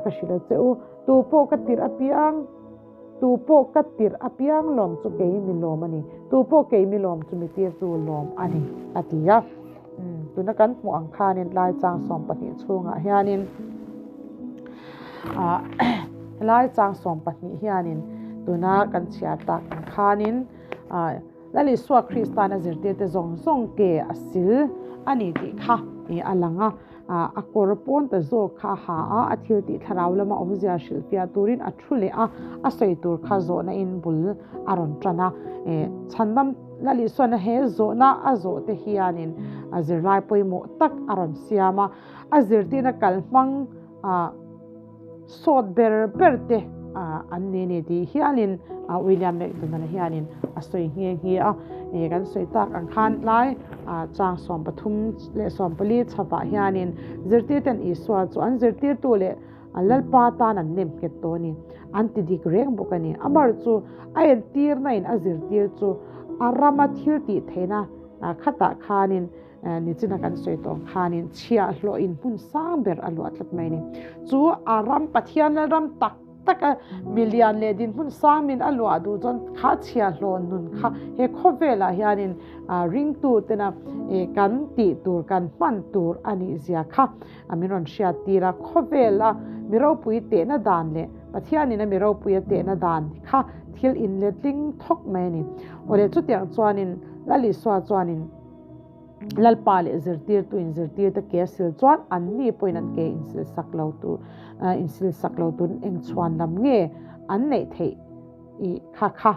ka hrilh a che u. Tu pawh ka tirh apiang, tu pawh ka tirh apiang lawm chu kei mi lawm a ni, tu pawh kei mi lawm chu mi tirtu lawm a ni, a ti a. Tuna kan hmuh ang khanin lai chang 12 chhungah hianin helai chang 12 hianin tuna kan chhiar tak ang khanin Lal Isua Kristan a zirtirte zawng zawng ke a sil a ni tih kha a lang a. A kawr pawn ta zawk kha a ha a, a thil tih thlarau lama awmzia hrilhfiah turin a thu leh a, a sawi tur kha zawhna in bul a rawn tan a. Chhandam Lal Isuana he zawhna a zawh te hianin a zirlai pawimawh tak a rawn siam a, a zirtirna kalhmang Sawt ber ber te an ni ni tih hialin William McDonald hianin a sawi nghe nghe a. Kan sawi tak ang khan tlai chang 13 leh 14 chhavah hianin zirtirten Isua chu an zirtirtu leh Lalpa tan an nem nghet tawh a ni. An ti dik reng bawk a ni. Amar chu a entirna in a zirtir chu a rama thil tih theihna khatah khanin Nichina kan sawi tawh ang khanin chhiahhlawh in hmun sang ber a luah tlat mai a ni. Chu a ram Pathian lal ram tak tak a milian leh dinhmun sang min a luah duh chuan kha chhiahhlawh nun kha he khawvelah hianin ringtu tena kan tih tur kan hman tur a nih zia kha min rawn hriat tir a. Khawvela mi ropui tehna dan leh Pathianin a mi ropui a tehna dan kha thil inletling thawk mai a ni. Awle chutiang chuanin Lal Isua chuanin Lalpa leh zirtirtu in zirtirte ke a sil chuan anni pawhin an ke insil sak lo tur insil sak lo turin eng chhuan lam nge an neih theih i kha kha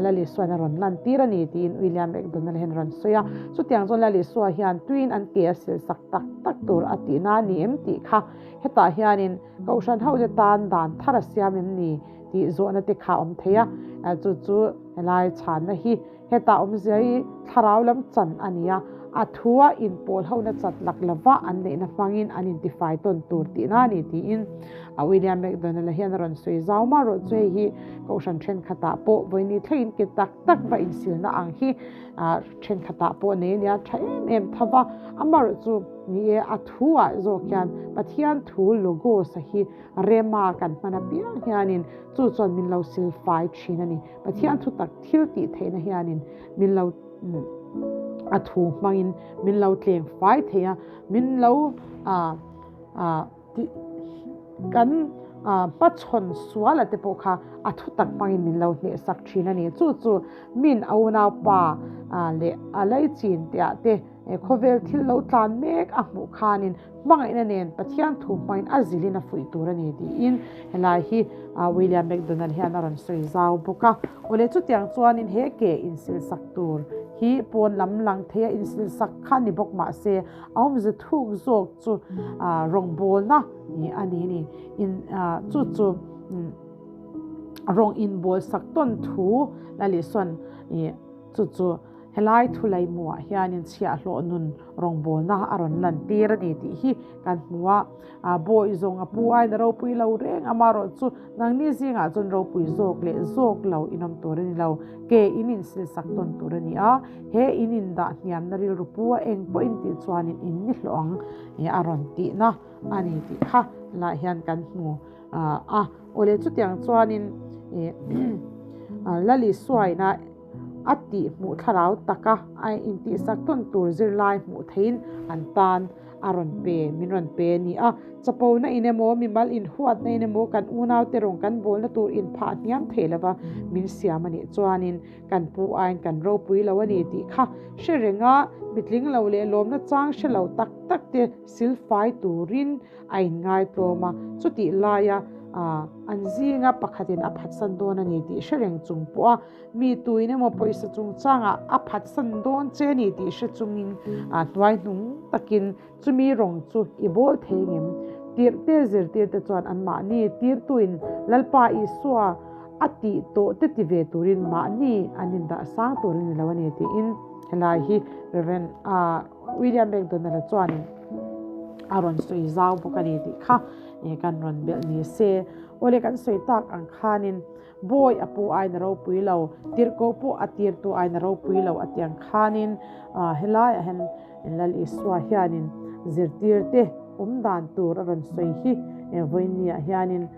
Lal Isuain a rawn lantir a ni tiin William McDonald hian a rawn sawi a. Chutiang chuan Lal Isua hian tuiin an ke a sil sak tak tak tur a tihna a ni em tih kha hetah hianin Kohhran hote tan dan thar a siam em ni tih zawhna te kha a awm thei a, chu chu helai chhanna hi Hetah awmzia hi thlarau lam chan a ni a, a thua inpawl hona chat lak lova an neihna hmangin an intifai tawn tur tihna a ni tiin a William McDonald-a hian a rawn sawi zau mah rawh chu hei hi Kohhran thenkhatah pawh vawini thlengin ke tak tak va insilna ang hi thenkhatah pawh nei a nia tha em em tho va, amaherawhchu ni e a thuah zawk hian Pathian thu logos-a hi rema kan hman apiang hianin chu chuan min lo silfai thin a ni. Pathian thu tak thil tih theihna hianin min lo a thu hmangin min lo tleng fai thei a, min lo kan hmachhawn suala te pawh kha a thu tak hmangin min lo hnehsak thin a ni. Chu chu min a unaupa leh a laichin te ah te khawvel thil lo tlan mek a hmuh khanin Hmangaihna nen Pathian thu hmangin a zilhin a fuih tur a ni tiin helai hi William McDonald hian a rawn sawi zau bawk a. Awle chutiang chuanin he ke insilsak tur hi pawn lam lang theia insilsak kha ni bawk mah se a awmze thuk zawk chu rawngbawlna a ni ni. Chu chu rawng inbawlsak tawn thu la leh sawn chu chu Helai thulaimuah hianin chhiahhlawh nun rawngbawlna a rawn lantir a ni tih hi kan hmu a. Bawi zawng a pu aiin a ropui lo reng a, amaherawhchu nangni zingah chuan ropui zawk leh zawk lo in awm tur a ni lo. Ke in insil sak tawn tur a ni a, he in indah hniamna rilru pu a eng pawh in tih chuanin in ni hlawh ang a rawn tihna a ni tih kha lah hian kan hmu a. Awle chutiang chuanin Lalisua-ina A tih hmuh thlarau taka a intihsak tawn tur zirlai hmuh theihin an tan a rawn pe, min rawn pe a ni a. Chapona in emaw, mimal inhuatna in emaw kan unaute rawn kan bawlna tur inphah hniam thei lova min siam a nih chuanin kan pu aiin kan ropui lo a ni tih kha hre renga mitling lo leh lawmna chang hre lo tak tak te silfai turin a inngaitlawm a. Chutih laia. An zinga pakhatin a phatsan dawn a ni tih hre reng chung pawha mi tuin emaw pawisa chungchangah a phatsan dawn che a ni tih hre chungin hnuai hnung takin chumi rawng chu i bawl thei ngem? Tirhte zirtirte chuan anmahni tirtuin Lalpa Isua a tih tawh te ti ve turin mahni an indah sang tur a ni lo a ni tiin helai hi Rev. William McDonald-a chuanin a rawn sawi zau bawk a ni tih kha kan rawn belh ni se. Awle kan sawi tak ang khanin Bawi a pu aina ropui lo, tirhkoh pawh a tirtu aina ropui lo a ti ang khanin helaiah hian Lal Isua hianin zirtirte awm dan tur a rawn sawi hi vawiinniah hianin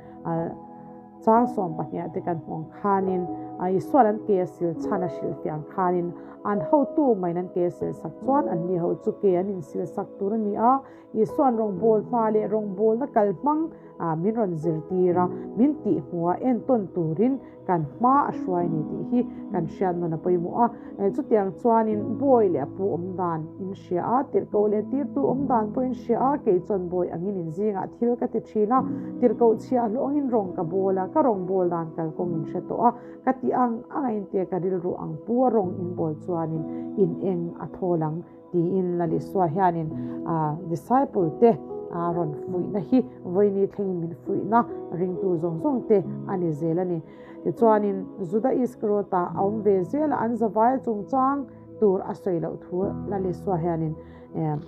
Chang 12 te kan hmuh ang khanin Isua'n an ke a sil chhan a hrilhfiah ang khanin an hotu maiin an ke a sil sak chuan anni ho chu ke an insil sak tur a ni a. Isua'n rawngbâwl hma leh rawngbâwlna kal hmang min rawn zirtir a, min tihhmuh a entawn turin kan hma a hruai ni tih hi kan hriat nawn a pawimawh a. Chutiang chuanin bawi leh a pu awm dan in hria a, tirhkoh leh tirtu awm dan pawh in hria a, kei chuan bawi angin in zingah thil ka ti thin a, tirhkoh chhiah hlawh angin rawng ka bawl a, ka rawng bawl dan kalkawng in hre tawh a, ka tih ang anga in tia ka rilru ang pu a rawng in bawl chuanin in eng a thawl ang. Tiin Lalisua hianin a disciple te a rawn fuihna hi vawiini thlengin min fuihna ringtu zawng zawng te a ni zel a ni. Tichuanin Juda Iskariota a awm ve zel a, an zavaia chungchang tur a sawi loh thu Lalisua hianin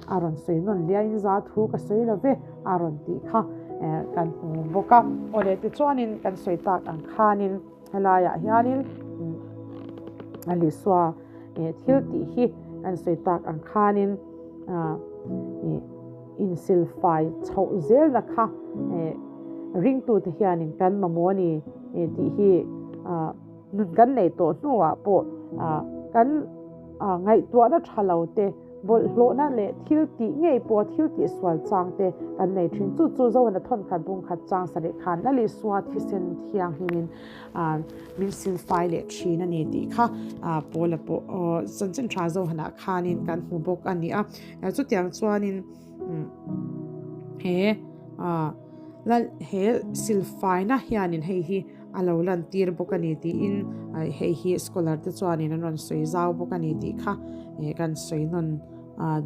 a rawn sawi nawn liain za thu ka sawi lo ve a rawn tih kha kan hmu bawk a. Awle tichuanin kan sawi tak ang khanin Helaiah hianin Lalisua thil tih hi kan sawi tak ang khanin insilfai chhoh zelna kha ringtute hianin kan mamawh a ni tih hi nun kan neih tawh hnuah pawh kan ngaihtuahna tha lo te Bawlhhlawhna leh thil tih ngei pawh thil tih sual chang te kan nei thin. Chu chu Zohana thawnkhat bungkhat chang sarih khan Lalisua thisen thianghlimin min silfai leh thin a ni tih kha Paula pawh chanchin tha Zohana khanin kan hmu bawk a ni a. Chutiang chuanin he he silfaina hianin hei hi a lo lantir bawk a ni tiin hei hi scholar te chuanin an rawn sawi zau bawk a ni tih kha kan sawi nawn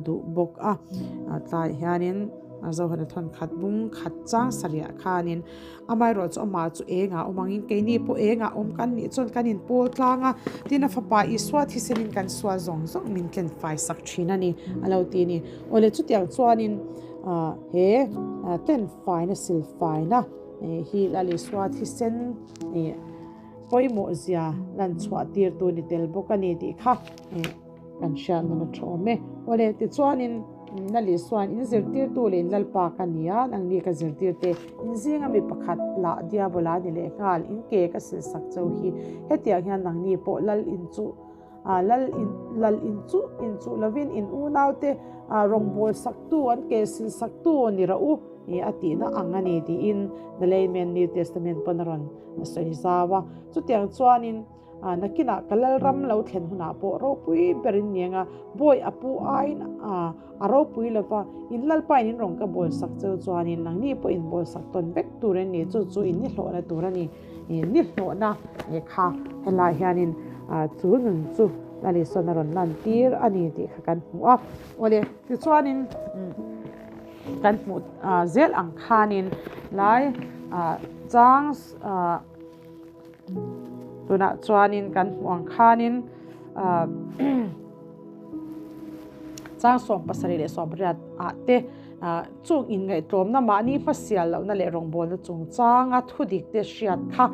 duh bawk a tlaiah hianin Zohana thawn khat bung khat chang sarih khanin amaherawh chu amah chu engah awm angin keini pawh engah awm kan nih chuan kan inpawl tlang a tin a fapa Isua thisenin kan sual zawng zawng min ken fai sak thin a ni a lo ti a ni. Awle chutiang chuanin he tlenfaina silfaina Hi Lalisua thisen pawimawh zia lan chhuah tirtu ni tel bawk a ni tih kha kan hriat nawn a tha awm e. Awle tichuanin Lalisuain in zirtirtu leh in Lalpa ka ni a, nangni ka zirtirte in zinga mi pakhat lah Diabola ni leh nghal in ke ka silsak cheu hi hetiang hian nangni pawh Lal in chu Lal in Lal in chu in chuh lovin in unaute rawngbâwl saktu an ke sil saktu ni rawh u i a tihna ang a ni tiin The Layman New Testament pawn a rawn sawi zau a. Chutiang chuanin nakinah ka Lalram lo thlen hunah pawh ropui berin ni anga bawi a pu aiin a ropui lova in Lalpain in rawn ka bawl sak cheu chuanin nangni pawh in bawl sak tawn vek tur a ni chu chu in nihlawhna tur a ni. Ni hlawhna kha helaiah hianin chu nun chu Lalisona rawn lan tir a ni tih kha kan hmu a. Awle tichuanin kan hmuh zel ang khanin lai chang tunah chuanin kan hmuh ang khanin chang 78 leh 80 ah te Chung inngaihtlawmna mahni hmasial lohna leh rawngbawlna chungchanga thudik te hriat kha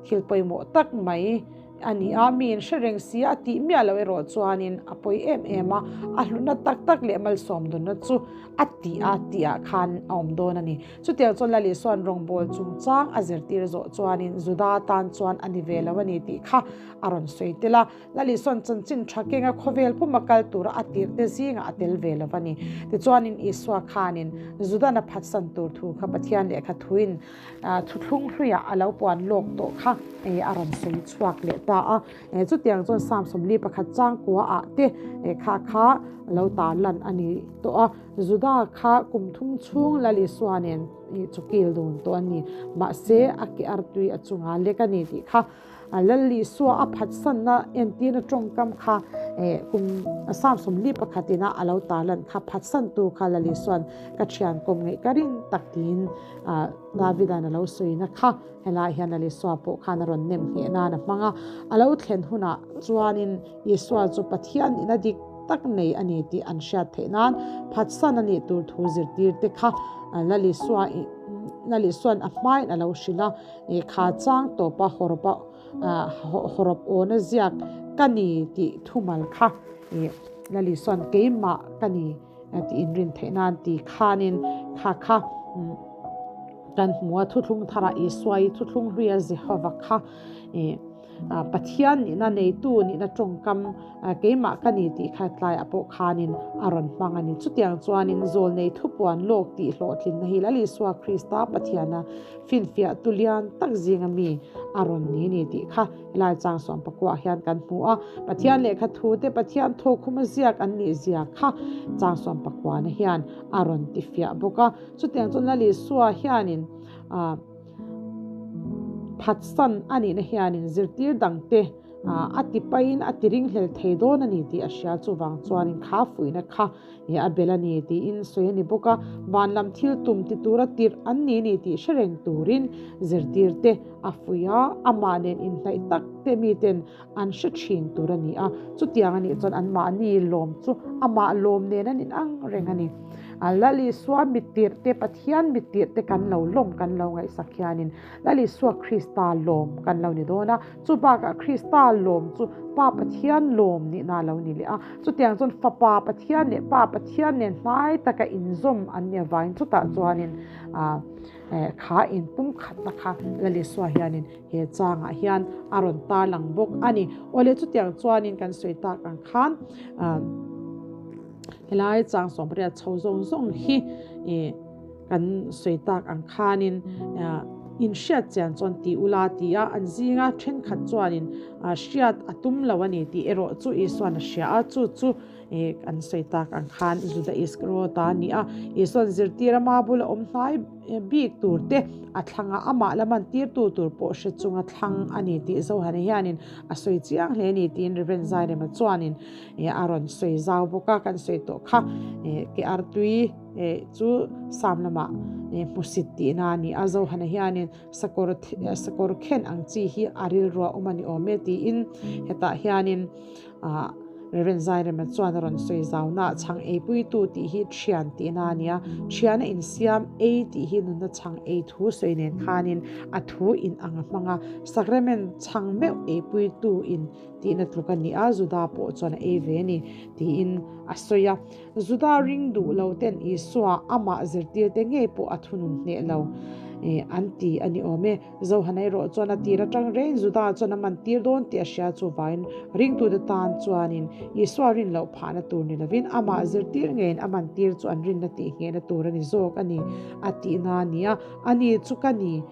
thil pawimawh tak mai a ni a. Miin hre reng si a tih miah loh erawh chuanin a pawi em em a, a hlutna tak tak leh malsawm dunna chu a tih a tihah khan a awm dawn a ni. Chutiang chuan Lali sawn rawngbâwl chungchang a zirtir zawh chuanin Juda tan chuan a ni ve lo a ni tih kha a rawn sawi tel a. Lali sawn chanchin tha kenga khawvel puma kal tura a tirhte zingah a tel ve lo a ni. Tichuanin Isua khanin Judan a phatsan tur thu kha Pathian lehkha thuin thuthlung hluiah a lo puan lawk tawh kha a rawn sawi chhuak leh ta a. Chutiang chuan Psalm 41 changkua ah te kha kha lo tarlan a ni tawh a. Juda kha kum thum chhung Lal Isua nen chawkil dun tawh a ni. Mahse, a ke artui a chunga lek a ni tih kha Lal Isua a phatsanna entirna tawngkam kha kum 31 ina a lo tarlan kha phatsantu kha Lal Isua'n ka thian kawm ngeih ka rin tak tiin Davida'n a lo sawina kha helaiah hian Lal Isua pawh khan a rawn nem ngheh nan a hmang a. A lo thlen hunah chuanin Isua chu Pathian ina dik tak nei a ni tih an hriat theih nan phatsan a nih tur thu zirtirte kha Lal Isua Lal Isua'n a hmain a lo hrilh a, kha chang tawpa hawrawpa hawrawp awna ziak ka ni tih thumal kha Lal Isua'n keimah ka ni tih inrin theih nan ti khanin kha kha kan hmu a, thuthlung tharah Isua i thuthlung hluia Jehova kha Pathian nihna neitu nihna tawngkam keimah ka ni tih kha tlaiah pawh khanin a rawn hmang a ni. Chutiang chuanin zawlnei thupuan lawk tih hlawhtlinna hi Lal Isua Krista Pathiana finfiah tu lian tak zinga mi a rawn ni ni tih kha helai chang sawmpakuah hian kan hmu a. Pathian lehkha thute Pathian thawkhuma ziak an nih zia kha chang sawmpakuana hian a rawn tifiah bawk a. Chutiang chuan Lal Isua hianin Phatsan a nihna hianin zirtir dangte a ti pahin a ti ringhlel thei dawn a ni tih a hria. Chuvang chuanin kha fuihna kha a bel a ni tiin sawi a ni bawk a. Van lam thil tum ti tura tirh an ni ni tih hre reng turin zirtirte a fuih a, amah nen inhnaih tak te miten an hre thin tur a ni a, chutiang a nih chuan anmahni lawm chu amah lawm nen an inang reng a ni. Lal Isua mittirh te, Pathian mittirh te kan lo lawm kan lo ngaihsak hianin Lal Isua Krista lawm kan lo ni dawn a, chu bakah Krista lawm chu Pa Pathian lawm nihna a lo ni leh a, chutiang chuan Fapa Pathian leh Pa Pathian nen hnai taka inzawm an nih avangin chutah chuanin kha inpumkhatna kha Lal Isua hianin He changah hian a rawn tarlang bawk a ni. Awle chutiang chuanin kan sawi tak ang khan helai chang 18 chho zawng zawng hi kan sawi tak ang khanin inhriat chian chuan ti ula ti a, an zinga thenkhat chuanin hriat a tum lo a ni tih erawh chu Isuan a hria a, chu chu An sawi tak ang khan Juda Iskariota a ni a, Isua'n zirtir ama bula awm hnai bik tur te a thlang a, amah la man tirtu tur pawh hre chunga thlang a ni tih Johana hianin a sawi chiang hle a ni tiin Rev. Zairema chuanin a rawn sawi zau bawk a, kan sawi tawh kha ke artui chu Sam lamah hmusit tihna a ni a, Johana hianin sakawr sakawr khen ang chi hi a rilruah awm a ni awm e tiin hetah hianin Rev. Zairema chuan a rawn sawi zauna chhang eipuitu tih hi thian tihna a nia. Thiana insiam ei tih hi nunna chhang ei thu sawi nen khanin a thu in ang a hmang a. Sacrament chhang meuh eipuitu in tihna tluk a ni a, Juda pawh chuan a ei ve a ni tiin a sawi a. Juda ring duh lo ten Isua amah zirtirte ngei pawh a thunun hneh lo an ti a ni awm e. Zohana erawh chuan a tir atang reng Juda chuan a man tir dawn tih a hria chuvain ringtute tan chuanin Isua rin loh phahna tur ni lovin amah zirtir ngeiin a man tir chu an rinna tih nghehna tur a ni zawk a ni a tihna a ni a, a ni chu ka ni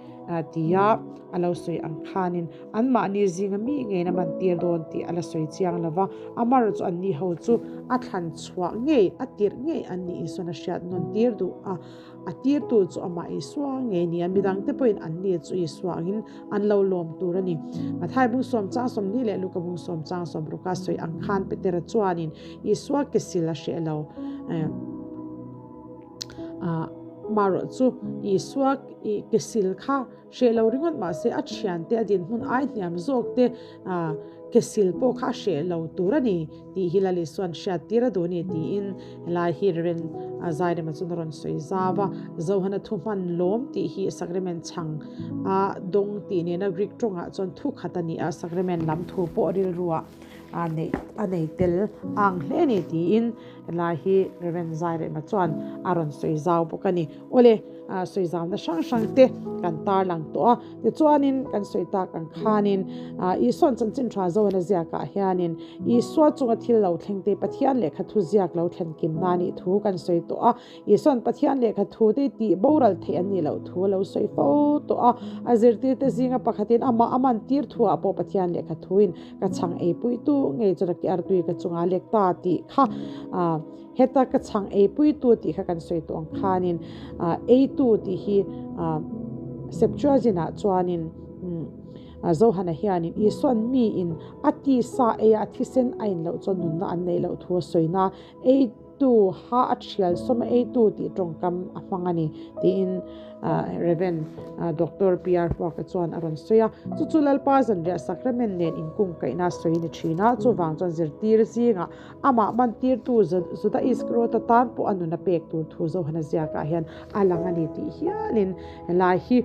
tia a lo sawi ang khanin anmahni zinga mi ngeiin a man tir dawn tih a la sawi chiang lova, Amar chu anni ho chu a thlan chhuah ngei a tirh ngei an nih Isuan a hriat nawn tir duh a. A tirtu chu amah Isua ngei nia, midangte pawhin an ni chu Isua angin an lo lawm tur a ni. Mathai bung sawm chang 40 leh Luka bung sawm chang 60 a sawi ang khan Petera chuanin Isua ke sil a hreh lo. Marawh chu Isua ke sil kha Hreh lo ringawt mahse a thiante a dinhmun ai hniam zawk te ke sil pawh kha a hreh lo tur a ni tih hi Lal Isua'n hriat tir a duh a ni tiin helai hi Rev. Zairema chuan a rawn sawi zau a. Zohana thu hman lawm tih hi sacrament chhang a dawng tih nena Greek tawngah chuan thu khat a ni a, sacrament lam thu pawh rilruah a neih a nei tel ang hle a ni tiin helai hi Rev. Zairema chuan a rawn sawi zau bawk a ni. Awle, sawi zauna hrang hrang. hrang te kan tarlang tawh a. Tichuanin kan sawi tak ang khanin Isua'n chanchin tha Zoan a ziakah hianin Isua chunga thil lo thleng te Pathian lehkha thu ziak lo thlen kim na nih thu kan sawi tawh a. Isua'n Pathian lehkha thu te tih boral theih an nih loh thu a lo sawi fo tawh a. A zirtirte zinga pakhatin amah a man tir thuah pawh Pathian lehkha thuin ka chhang eipuitu ngei chuan a ke artui ka chungah a lek ta tih kha heta ka chhang eipuitu tih kha kan sawi tawh ang khanin eitu tih hi Septuagint ah chuanin Zohana hianin Isua'n miin a tisa eia a thisen a in loh chuan nunna an neih loh thu a sawi na ei Tu ha a thial sawm a eitu tih tawngkam a hmang a ni, tiin Rev. Doctor PR Huaka chuan a rawn sawi a. Chu chu Lalpa zanriah sacrament nen inkungkaihna sawi a ni thin a, chuvang chuan zirtir zingah amah mantirtu Juda Iskariota tan pawh a nun a pek tur thu Johana ziakah hian a lang a ni tih hialin helai hi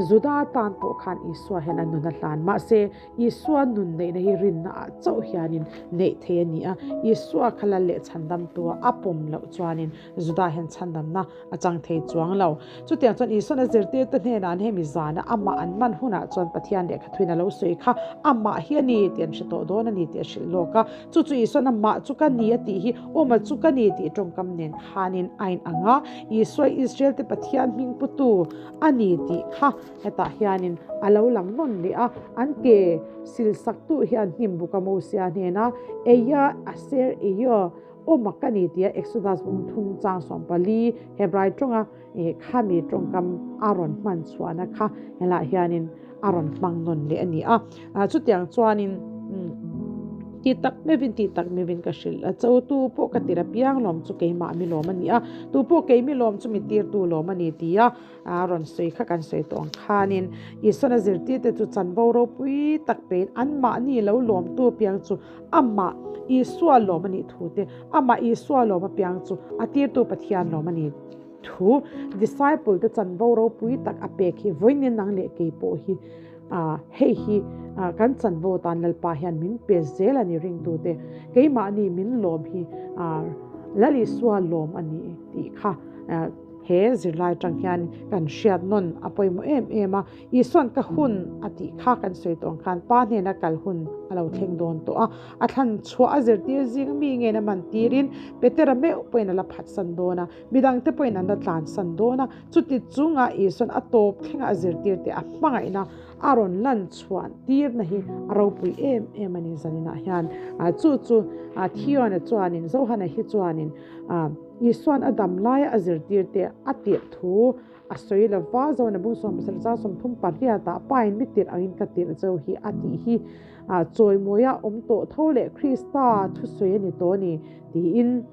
Juda tan pawh khan Isua hian a nun a hlan. Mahse, Isua nun neihna hi rinna ah chauh hianin neih thei a ni a, Isua kha lal leh chhandamtua a pawm loh chuanin Juda hian chhandamna a chang thei chuang lo. Chutiang chuan Isua'n a zirtirte hnenah an hemi zana amah an man hunah chuan Pathian lehkha thuin a lo sawi kha amah hi a ni tih an hre tawh dawn a ni tih a hrilh lawk a. Chu chu Isua'n amah chu ka ni a tih hi awma chu ka ni tih tawngkam nen khanin a inang a, Isua Israel te Pathian hming putu a ni tih kha Hetah hianin a lo lang nawn leh a, an ke sil saktu hian hnim buk a Mosia hnena Eia Aser Eio awm a ka ni tia Exodus bung thum chang 14 Hebrai tawnga khami tawngkam a rawn hman chhuahna kha helaiah hianin a rawn hmang nawn leh a ni a. Chutiang chuanin ti tak meuhin ti tak meuhin ka hrilh a, cho tu pawh ka tir apiang lawm chu keimah mi lawm a ni a, tu pawh keimi lawm chu mi tirtu lawm a ni tia A rawn sawi kha kan sawi tawh ang khanin Isuan a zirtirte chu chanvo ropui tak pein anmahni lo lawmtu piang chu amah Isua lawm a nih thu te, amah Isua lawm apiang chu a tirtu Pathian lawm a nih thu disciple te chanvo ropui tak a pek hi vawiin nang leh kei pawh hi hei hi kan chanvo tan Lalpa hian min pe zel a ni ringtute keimahni min lawm hi Lal Isua lawm a ni tih kha He zirlai atang hian kan hriat nawn a pawimawh em em a, Isua'n ka hun a tih kha kan sawi tawh ang khan Pa hnena kal hun a lo thleng dawn tawh a, a thlan chhuah a zirtir zing mi ngen a man tirin Petera meuh pawhin a la phatsan dawn a, midangte pawhin an la tlansan dawn a, chuti chunga Isua'n a tawp thlenga a zirtirte a hmangaihna a rawn lan chhuah tirna hi a ropui em em a ni zaninah hian. Chu chu Theon-a chuanin Johana hi chuanin Isua'n a dam laia a zirtirte a tirh thu a sawi lo va, Zona bung 70 chang 38 ah Pain mi tirh angin ka tirh zo hi a tih hi chawimawia awm tawh tho leh Krista thusawi a ni tawh a ni tiin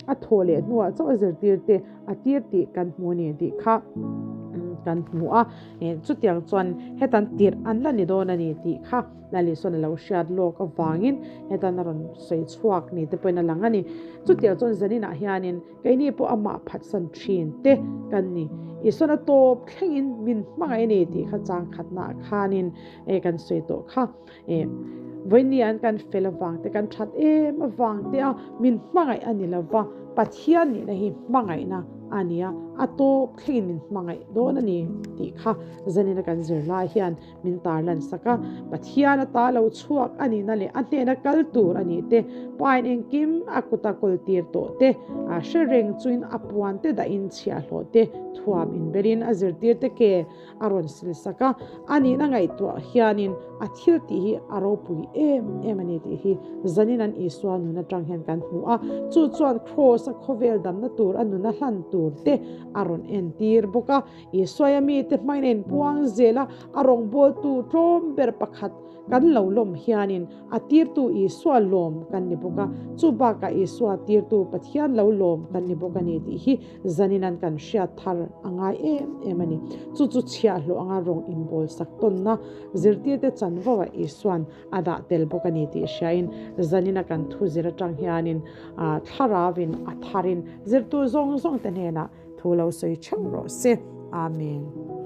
a thawh leh hnuah chauh a zirtirte a tir tih kan hmu a ni tih kha kan hmu a. Chutiang chuan hetan tirh an la ni dawn a ni tih kha Lalisona lo hriat lawk avangin hetan a rawn sawi chhuak ni te pawhin a lang a ni. Chutiang chuan zaninah hianin keini pawh amah phatsan thin te kan ni. Isona tawp thlengin min hmangaih a ni tih kha chang khatnaah khanin kan sawi tawh kha. Vawiini an kan fel avang te, kan that em avang te a min hmangaih a ni lova, Pathian nihna hi hmangaihna a ni a, a tawp thlengin min hmangaih dawn a ni tih kha zanina kan zir lai hian min tarlan sak a, Pathian ata lo chhuak a nihna leh a hnena kal tur a nih te, Pain engkim a kuta kawl tir tawh te, a hre reng chuin a puan te dahin chhiahhlawh te thuam inberin a zirtir te ke a rawn sil sak a, a nihna ngaihtuah hianin a thil tih hi a ropui em em a ni tih hi zanin an Isua nun atang hian kan hmu a, chu chuan Kraws a khawvel damna tur a nuna hlan tur te a rawn entir bawk a. Isuaia mite hmain a inpuang zel a, a rawngbawltu tlawm ber pakhat kan lo lawm hianin a tirtu Isua lawm kan ni bawk a, chu bakah Isua tirtu Pathian lo lawm kan ni bawk a ni tih hi zanin an kan hriat thar a ngai em em a ni. Chu chu chhiahhlawh anga rawng inbawlsak tawnna zirtirte chanvo ah Isua'n a dah tel bawk a ni tih hriain zanin a kan thu zir atang hianin thlarauin a tharin zirtu zawng zawngte hnenah Thu lo sawi theuh rawh se. Amen.